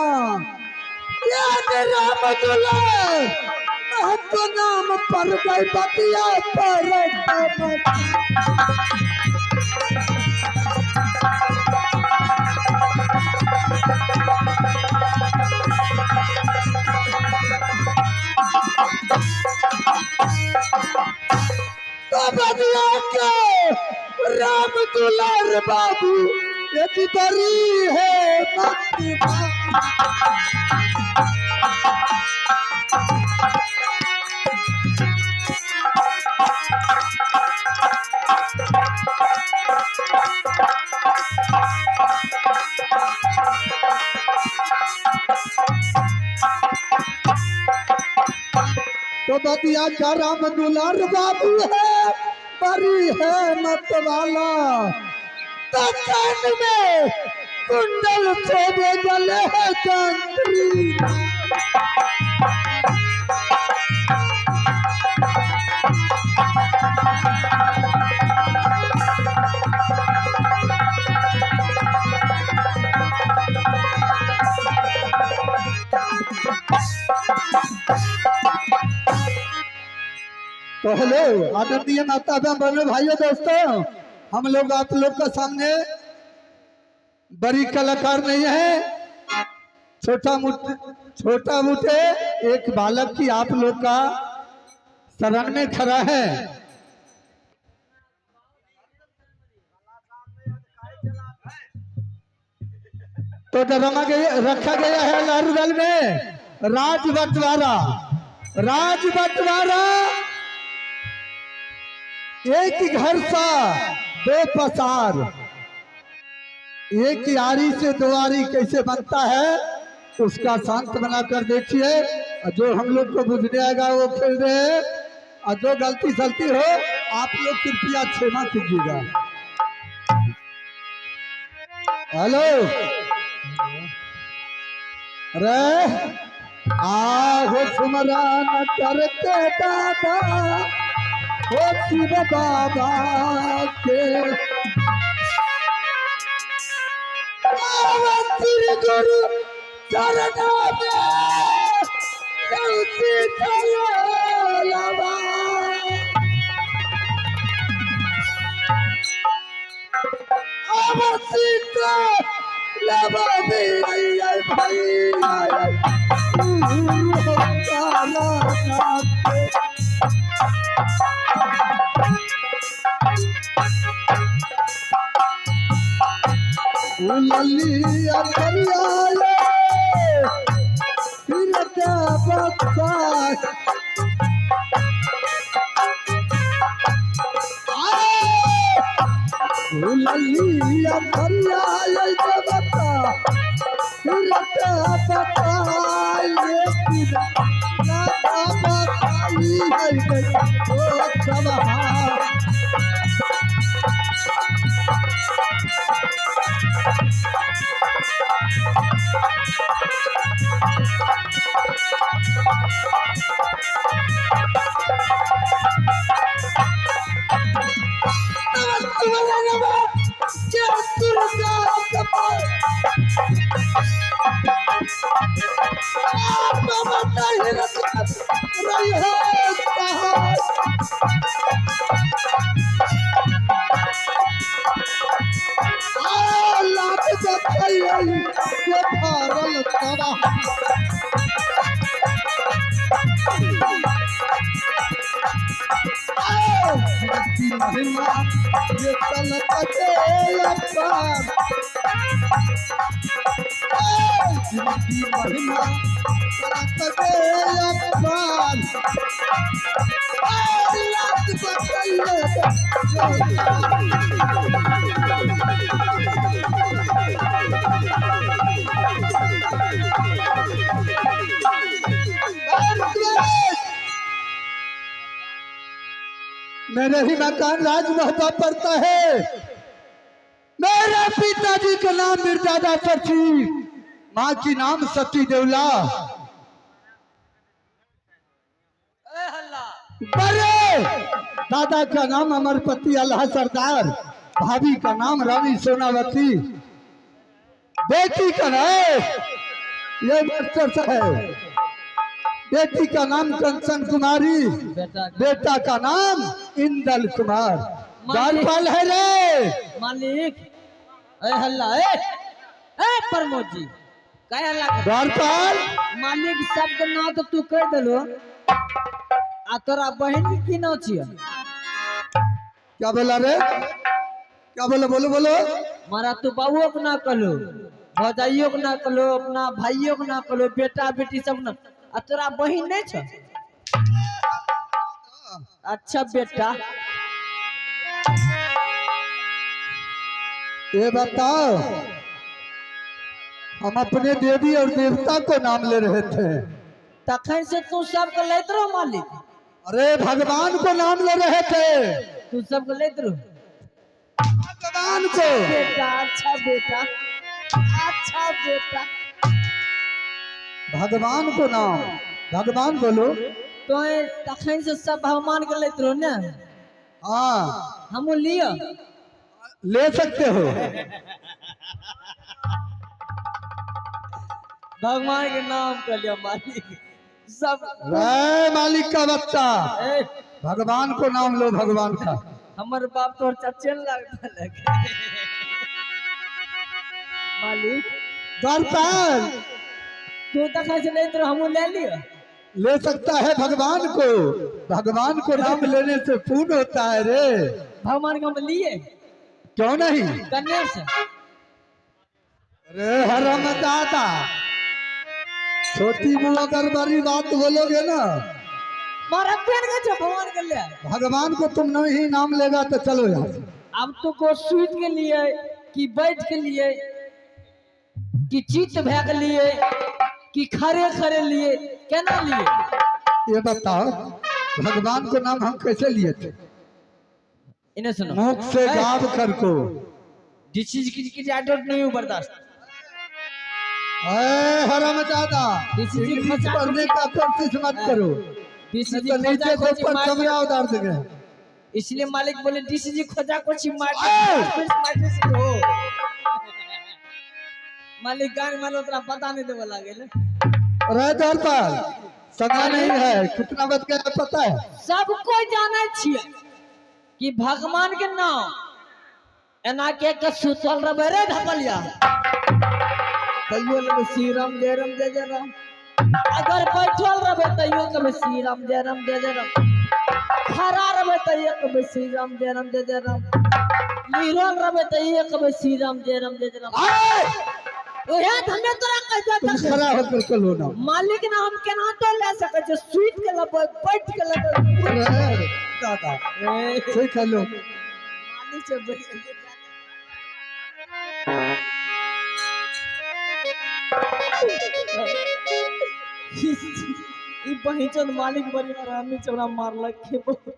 Speaker 6: याद राम दुलार महत्व नाम पर गए बतिया पर। तो बतिया के राम दुलार बाबू यदि बरी है मत। गोदिया का राम दुलार बाबू है, बड़ी है मतवाला। तो कान में कुंडल शोभे गले है जंत्री। तो हेलो आदरणीय माता बहनों भाइयों दोस्तों, हम लोग आप लोग का सामने बड़ी कलाकार नहीं है, छोटा मोटे एक बालक की आप लोग का शरण में खड़ा है। तो ड्रामा रखा गया है लारूदल में राज बंटवारा। राज बंटवारा एक घर सा दो पसार, एक यारी से दो आरी कैसे बनता है उसका शांत बनाकर देखिए। और जो हम लोग को बुझने आएगा वो खेल रहे हैं, और जो गलती सलती हो आप लोग कृपया क्षमा कीजिएगा। हेलो अरे आहो सुमरान करके दादा ओ शिव बाबा के, श्री गुरु चरणों में तुलसी चलो भाई। ललिया करिया फिर क्या बच्चा ललिया करिया बच्चा फिर क्या बच्चा मेरे ही मकान राजमहता पड़ता है। मेरे पिताजी का नाम मिर्जादा सची, माँ की नाम सती देवला। बड़े दादा का नाम अमरपति अल्लाह सरदार, भाभी का नाम रानी सोनावती, बेटी का नाम ये मास्टर है, बेटी का नाम कंचन कुमारी, बेटा का नाम इंदल कुमार। द्वारपाल है रे
Speaker 1: मालिक। ए हल्ला ए ए प्रमोद जी काय हल्ला
Speaker 6: द्वारपाल
Speaker 1: मालिक सबके नाम तो तू कह देलो, आ तोरा बहन के की नाम छियै?
Speaker 6: क्या बोला रे, क्या बोला? बोलो बोलो।
Speaker 1: मारा तू बाबुओ के ना कहलो, भौजाइयो के ना कहलो, अपना भाइयों के ना कहलो, बेटा बेटी सब ना, आ तोरा बहन नहीं छ? अच्छा बेटा
Speaker 6: ये बताओ, हम अपने देवी और देवता को नाम ले रहे थे,
Speaker 1: तखन से तू सबके लैत रहो मालिक।
Speaker 6: अरे भगवान को नाम ले रहे थे।
Speaker 1: तू सबको लेत रहो।
Speaker 6: भगवान को।
Speaker 1: बेटा, अच्छा बेटा, अच्छा बेटा।
Speaker 6: भगवान को नाम, भगवान बोलो।
Speaker 1: तो तखन से सब भगवान के लेत रहो ने?
Speaker 6: हाँ।
Speaker 1: हमू लियो?
Speaker 6: ले सकते हो।
Speaker 1: भगवान के नाम कर लियो मालिक सब।
Speaker 6: रे मालिक का बच्चा,
Speaker 1: ए,
Speaker 6: भगवान को नाम लो, भगवान का।
Speaker 1: हमर बाप तोर चचे न लगता लगे मालिक।
Speaker 6: द्वारपाल।
Speaker 1: तू तखन से लेत रहो, हमू ले लियो?
Speaker 6: ले सकता है भगवान को। भगवान को नाम लेने से पुण्य होता है रे।
Speaker 1: भगवान के हम लिए?
Speaker 6: क्यों नहीं?
Speaker 1: कन्या से।
Speaker 6: अरे हरम दादा, छोटी मुँह अगर बड़ी बात बोलोगे ना।
Speaker 1: मारा पेड़ के छो भगवान के लिए।
Speaker 6: भगवान को तुम नहीं नाम लेगा तो चलो यहाँ से।
Speaker 1: अब तो को सूत के लिए कि बैठ के लिए कि चित भै के लिए कि खड़े खड़े लिए, केना लिए?
Speaker 6: ये बताओ, भगवान को नाम हम कैसे लिए थे?
Speaker 1: इन्हें सुनो।
Speaker 6: मुख से गाव कर को।
Speaker 1: This is Ki I don't know you बर्दाश्त।
Speaker 6: अरे हरम दादा,
Speaker 1: This is
Speaker 6: English
Speaker 1: खोचा
Speaker 6: पढ़ने का कोशिश मत करो,
Speaker 1: this
Speaker 6: नहीं तो नीचे से ऊपर चमड़ा उतार देंगे।
Speaker 1: इसलिए मालिक बोले this is खोजा कोची
Speaker 6: ए!
Speaker 1: माटी से हो। मालिक गान मानो तोरा पता नहीं देवे लागे।
Speaker 6: अरे द्वारपाल, समय नहीं है, कितना बज गया पता है?
Speaker 1: सब कोई जाने छिए कि भगवान के नाम एना के सुतल रहबे रे ढपलिया तैयो लेबै श्री राम जय राम जय जय राम। अगर बैठल रहबे तैयो कहबै श्री राम जय राम जय जय राम। खड़ा रहबे तैयो कहबै श्री राम जय राम जय जय राम। निरल रहबे तैयो कहबै श्री राम जय राम जय जय राम।
Speaker 6: आए!
Speaker 1: ओहे तऽ हमे तोरा कह दे।
Speaker 6: तुम खड़ा होकर के लो ना।
Speaker 1: मालिक ना हम केना तो ले सकै छियै, सुति के लेबै, बैठ के लेबै।
Speaker 6: अरे दादा, ठीक है लो।
Speaker 1: मालिक से ई बहिचन मालिक बड़ी हरामी छै, हमरा मारलक के बहुत।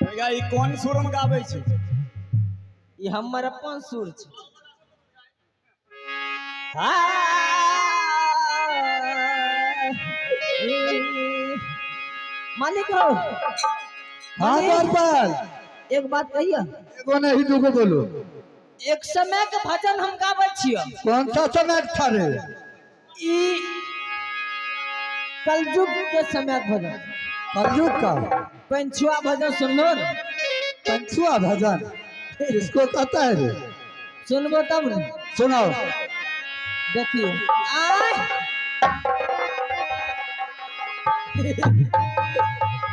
Speaker 9: भैया, ई कोन सुर में गाबै छै?
Speaker 1: ई हमर अपन सुर छै। मालिक हो।
Speaker 6: हाँ द्वारपाल।
Speaker 1: एक बात कहिए?
Speaker 6: एगो नहीं, दूगो बोलो।
Speaker 1: एक समय के भजन हम गाबै छियै।
Speaker 6: कौन सा समय था रे?
Speaker 1: ई कलयुग के समय के भजन।
Speaker 6: कलयुग का?
Speaker 1: पंचुआ भजन सुनलो ने?
Speaker 6: पंचुआ भजन किसको कहता है रे?
Speaker 1: सुनबो तब ने।
Speaker 6: सुनाओ।
Speaker 1: देखियो, आय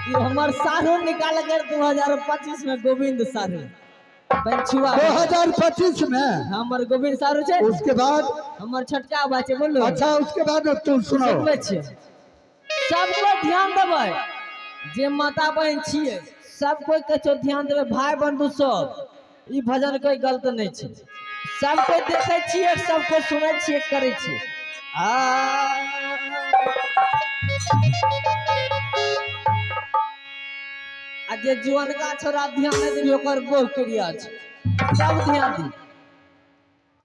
Speaker 1: ई हमर साढ़ू निकाल कर 2025 में गोविंद साढ़ू पंचुआ।
Speaker 6: 2025 में?
Speaker 1: हमर गोविंद साढ़ू छै।
Speaker 6: उसके बाद?
Speaker 1: हमर छोटका भाई छै, बोलो।
Speaker 6: अच्छा, उसके बाद तुम सुनाओ।
Speaker 1: सुनबै छियै। सबको ध्यान देबै, जे माता बहन छियै सब कोई कहै ध्यान देबै। भाई बंधु सब, ई भजन कोई गलत नहीं छै। सब कोई देखै छियै, सब कोई सुनै छियै, करै छियै। आ आ जे जुअनका छोरा ध्यान नहि देबी ओकर बोह क्रिया छै। सब ध्यान दी।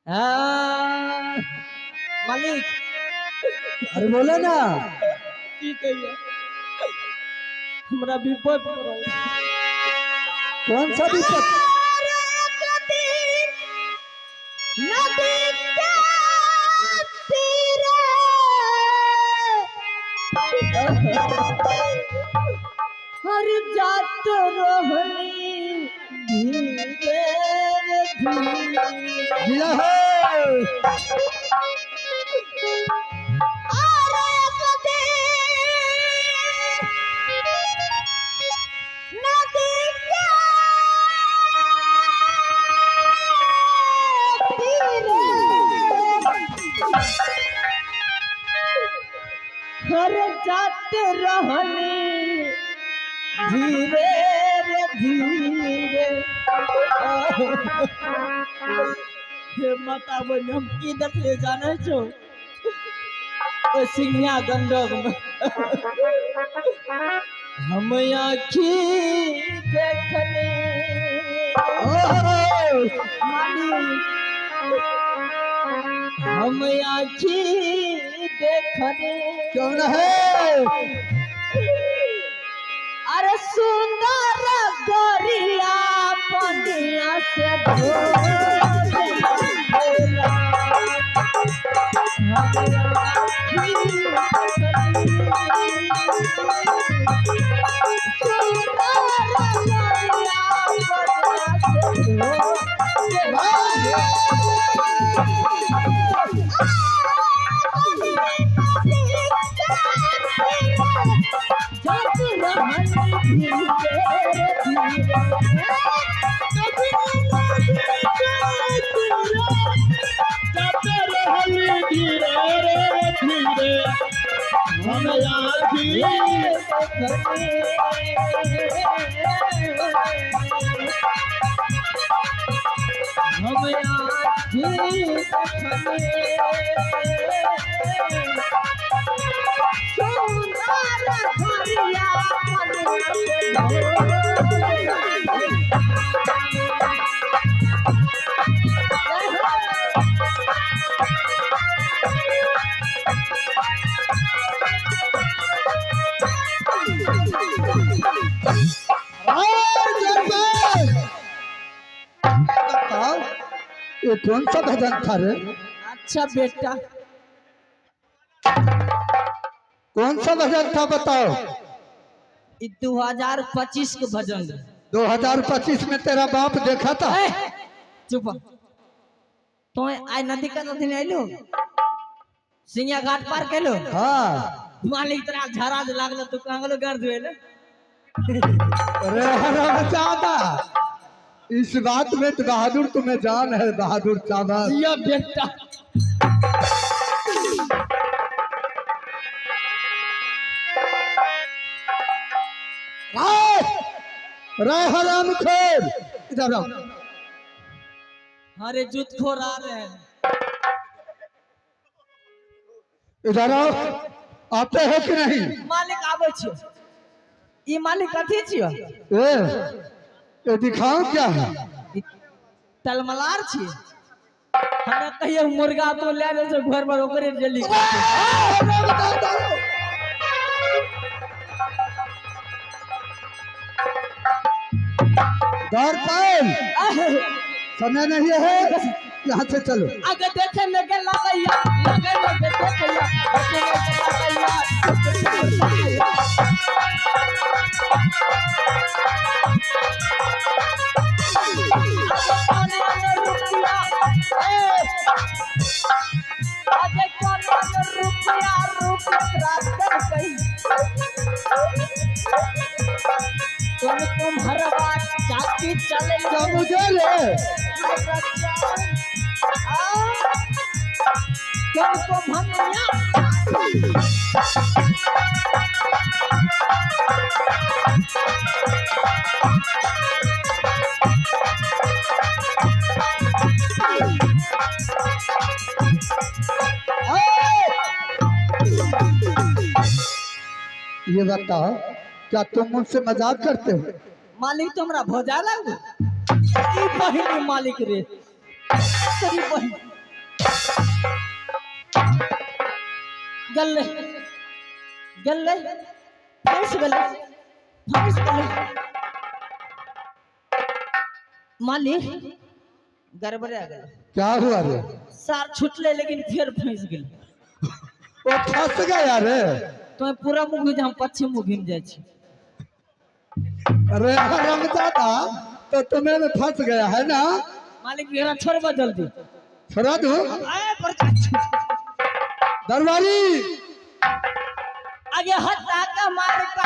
Speaker 1: हाँ, मालिक।
Speaker 6: अरे बोलो ना।
Speaker 1: की कहिए, हमरा विपद पड़ल।
Speaker 6: कौन सा विपद?
Speaker 1: नदी के तीरे हर जात रहनी धीरे धीरे।
Speaker 6: जिया हो।
Speaker 1: और एक दिन नदी के तीरे घर जाते रहनी धीरे रे धीरे। हे माता बहिन, हम की देखले जाने छो ओ सिंहिया गंडक में हम आखी देखले मालिक, हम आखी देखले।
Speaker 6: क्यों न है?
Speaker 1: अरे सुंदर गोरिया पनिया से धो देला। हम आखी देखले। सुंदर गोरिया पनिया से धो देला। हम आखी सुंदर घरिया
Speaker 6: और दरबार। बताओ ये कौन सा भजन था रे?
Speaker 1: अच्छा बेटा,
Speaker 6: कौन सा भजन था बताओ?
Speaker 1: 2025 के भजन।
Speaker 6: 2025 में तेरा बाप देखा था?
Speaker 1: ए, चुप। तो आइ नदी का नदी नहीं आइलो, सिंगिया घाट पार केलो।
Speaker 6: हाँ।
Speaker 1: मालिक तोरा झरा जे लागलो तू कहाँ गेलो घर धोए ले?
Speaker 6: अरे हरामजादा, इस बात में तो बहादुर तुम्हें जान है, बहादुर चावल।
Speaker 1: जिया बेटा।
Speaker 6: राय राय हराम खोर, इधर आओ।
Speaker 1: अरे जूतखोर आ रहे हैं।
Speaker 6: इधर आओ, आते हो कि नहीं?
Speaker 1: मालिक आबै छियो। ई मालिक कथी छियो?
Speaker 6: ए, ये दिखाओ क्या है?
Speaker 1: तलमलार छियै। हमरा कहियो मुर्गा तो ले जाइ छै घर पर ओकरे जल्दी।
Speaker 6: द्वारपाल, समय नहीं है, यहाँ से चलो।
Speaker 1: आगे देखे में के लगैया, लगे लगे देखैया, देखे में के लगैया। आगे कौन रुपया रुपया कही तुम तुम्हारा चाची चले
Speaker 6: क्या मुझे ले?
Speaker 1: तुम तुम्हारा
Speaker 6: ये बताओ, क्या तुम मुझसे मजाक करते हो?
Speaker 1: मालिक तो हमरा भौजा लागू। ई बहिनी मालिक रे, तेरी बहिन गल्ले गल्ले फंस गले, फंस गले मालिक, गड़बड़ा गेल।
Speaker 6: क्या हुआ रे?
Speaker 1: सार छुटले लेकिन फिर फंस गेल।
Speaker 6: वो फंस गया रे।
Speaker 1: तो पूरा मुँह हम पश्चिम मुँह जाइ छी।
Speaker 6: अरे हरामजादा, तो तुम्हें में फंस गया है ना?
Speaker 1: मालिक मेरा छोड़बा जल्दी।
Speaker 6: छोड़ा दो। दरबारी
Speaker 1: आगे हत्ता का मार का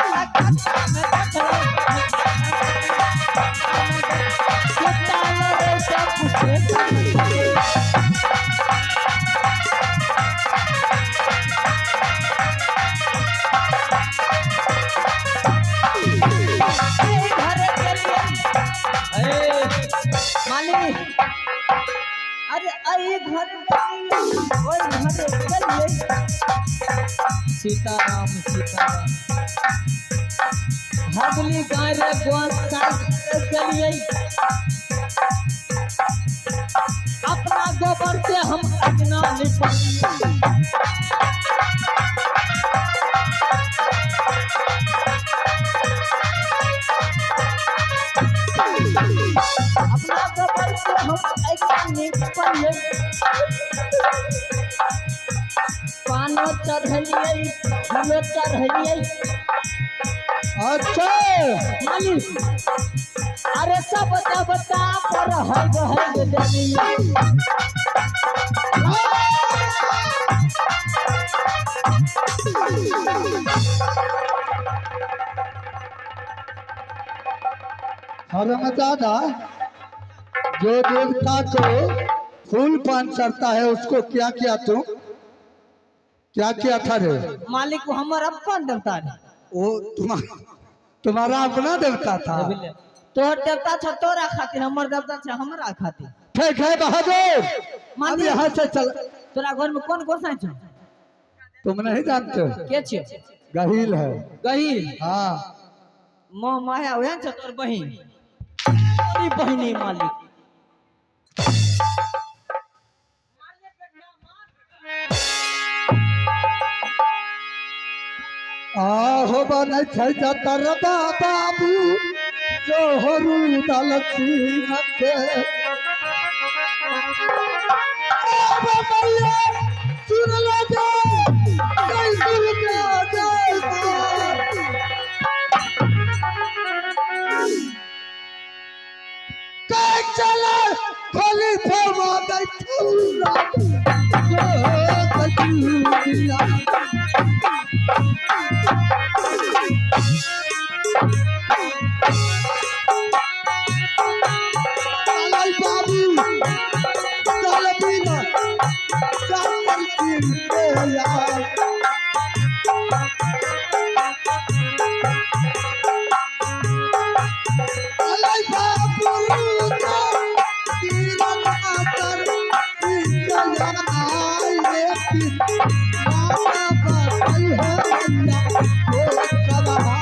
Speaker 1: एहि घर गेलियै ओहि घर गेलियै। सीताराम सीताराम। हगली गाय रे गोसाई गेलियै, अपना गोबर से हम अंगना निपलियै। अपना गोबर से हम अंगना निपलियै, पानो चढ़लियै फूलो चढ़लियै।
Speaker 6: अच्छा
Speaker 1: मालिक अरे सब देवता पर हग हग देलियै।
Speaker 6: हरमजादा, जो देवता को फूल पान चढ़ता है उसको क्या किया तुम? क्या किया था रे?
Speaker 1: मालिक वो हमर अपन देवता रहे।
Speaker 6: वो तुम्हारा अपना देवता था।
Speaker 1: तोहर देवता छ तोरा खातिर, हमर देवता छ हमरा खातिर।
Speaker 6: ठीक है बहादुर, अब
Speaker 1: मालिक
Speaker 6: यहाँ से चल।
Speaker 1: तोरा घर में कौन गोसाई छ?
Speaker 6: तुम नहीं जानते हो?
Speaker 1: के छ?
Speaker 6: गहील है।
Speaker 1: गहील?
Speaker 6: हाँ।
Speaker 1: मोह माया वह छ तोर बहिन? तोरी बहिनी मालिक।
Speaker 6: आहो बनै छै जतर बाबू जो हरू दल सिंह के। आबो मैया सुन लो जय जय दुर्गा जय मां। के चले खोली फमा दै ठुरा जो कचुरिया। चलै बाबू चल बिना चल के यार। चलै बाबू तीरन आतर माता बाई है मैया ओ सभा।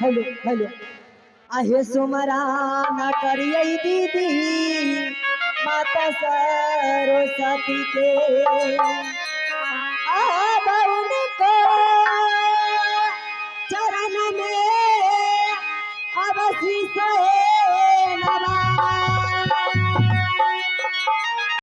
Speaker 5: हेलो हेलो आहे सुमरा न करियै दीदी माता सरस्वती के आबउन को चरण में अब शीश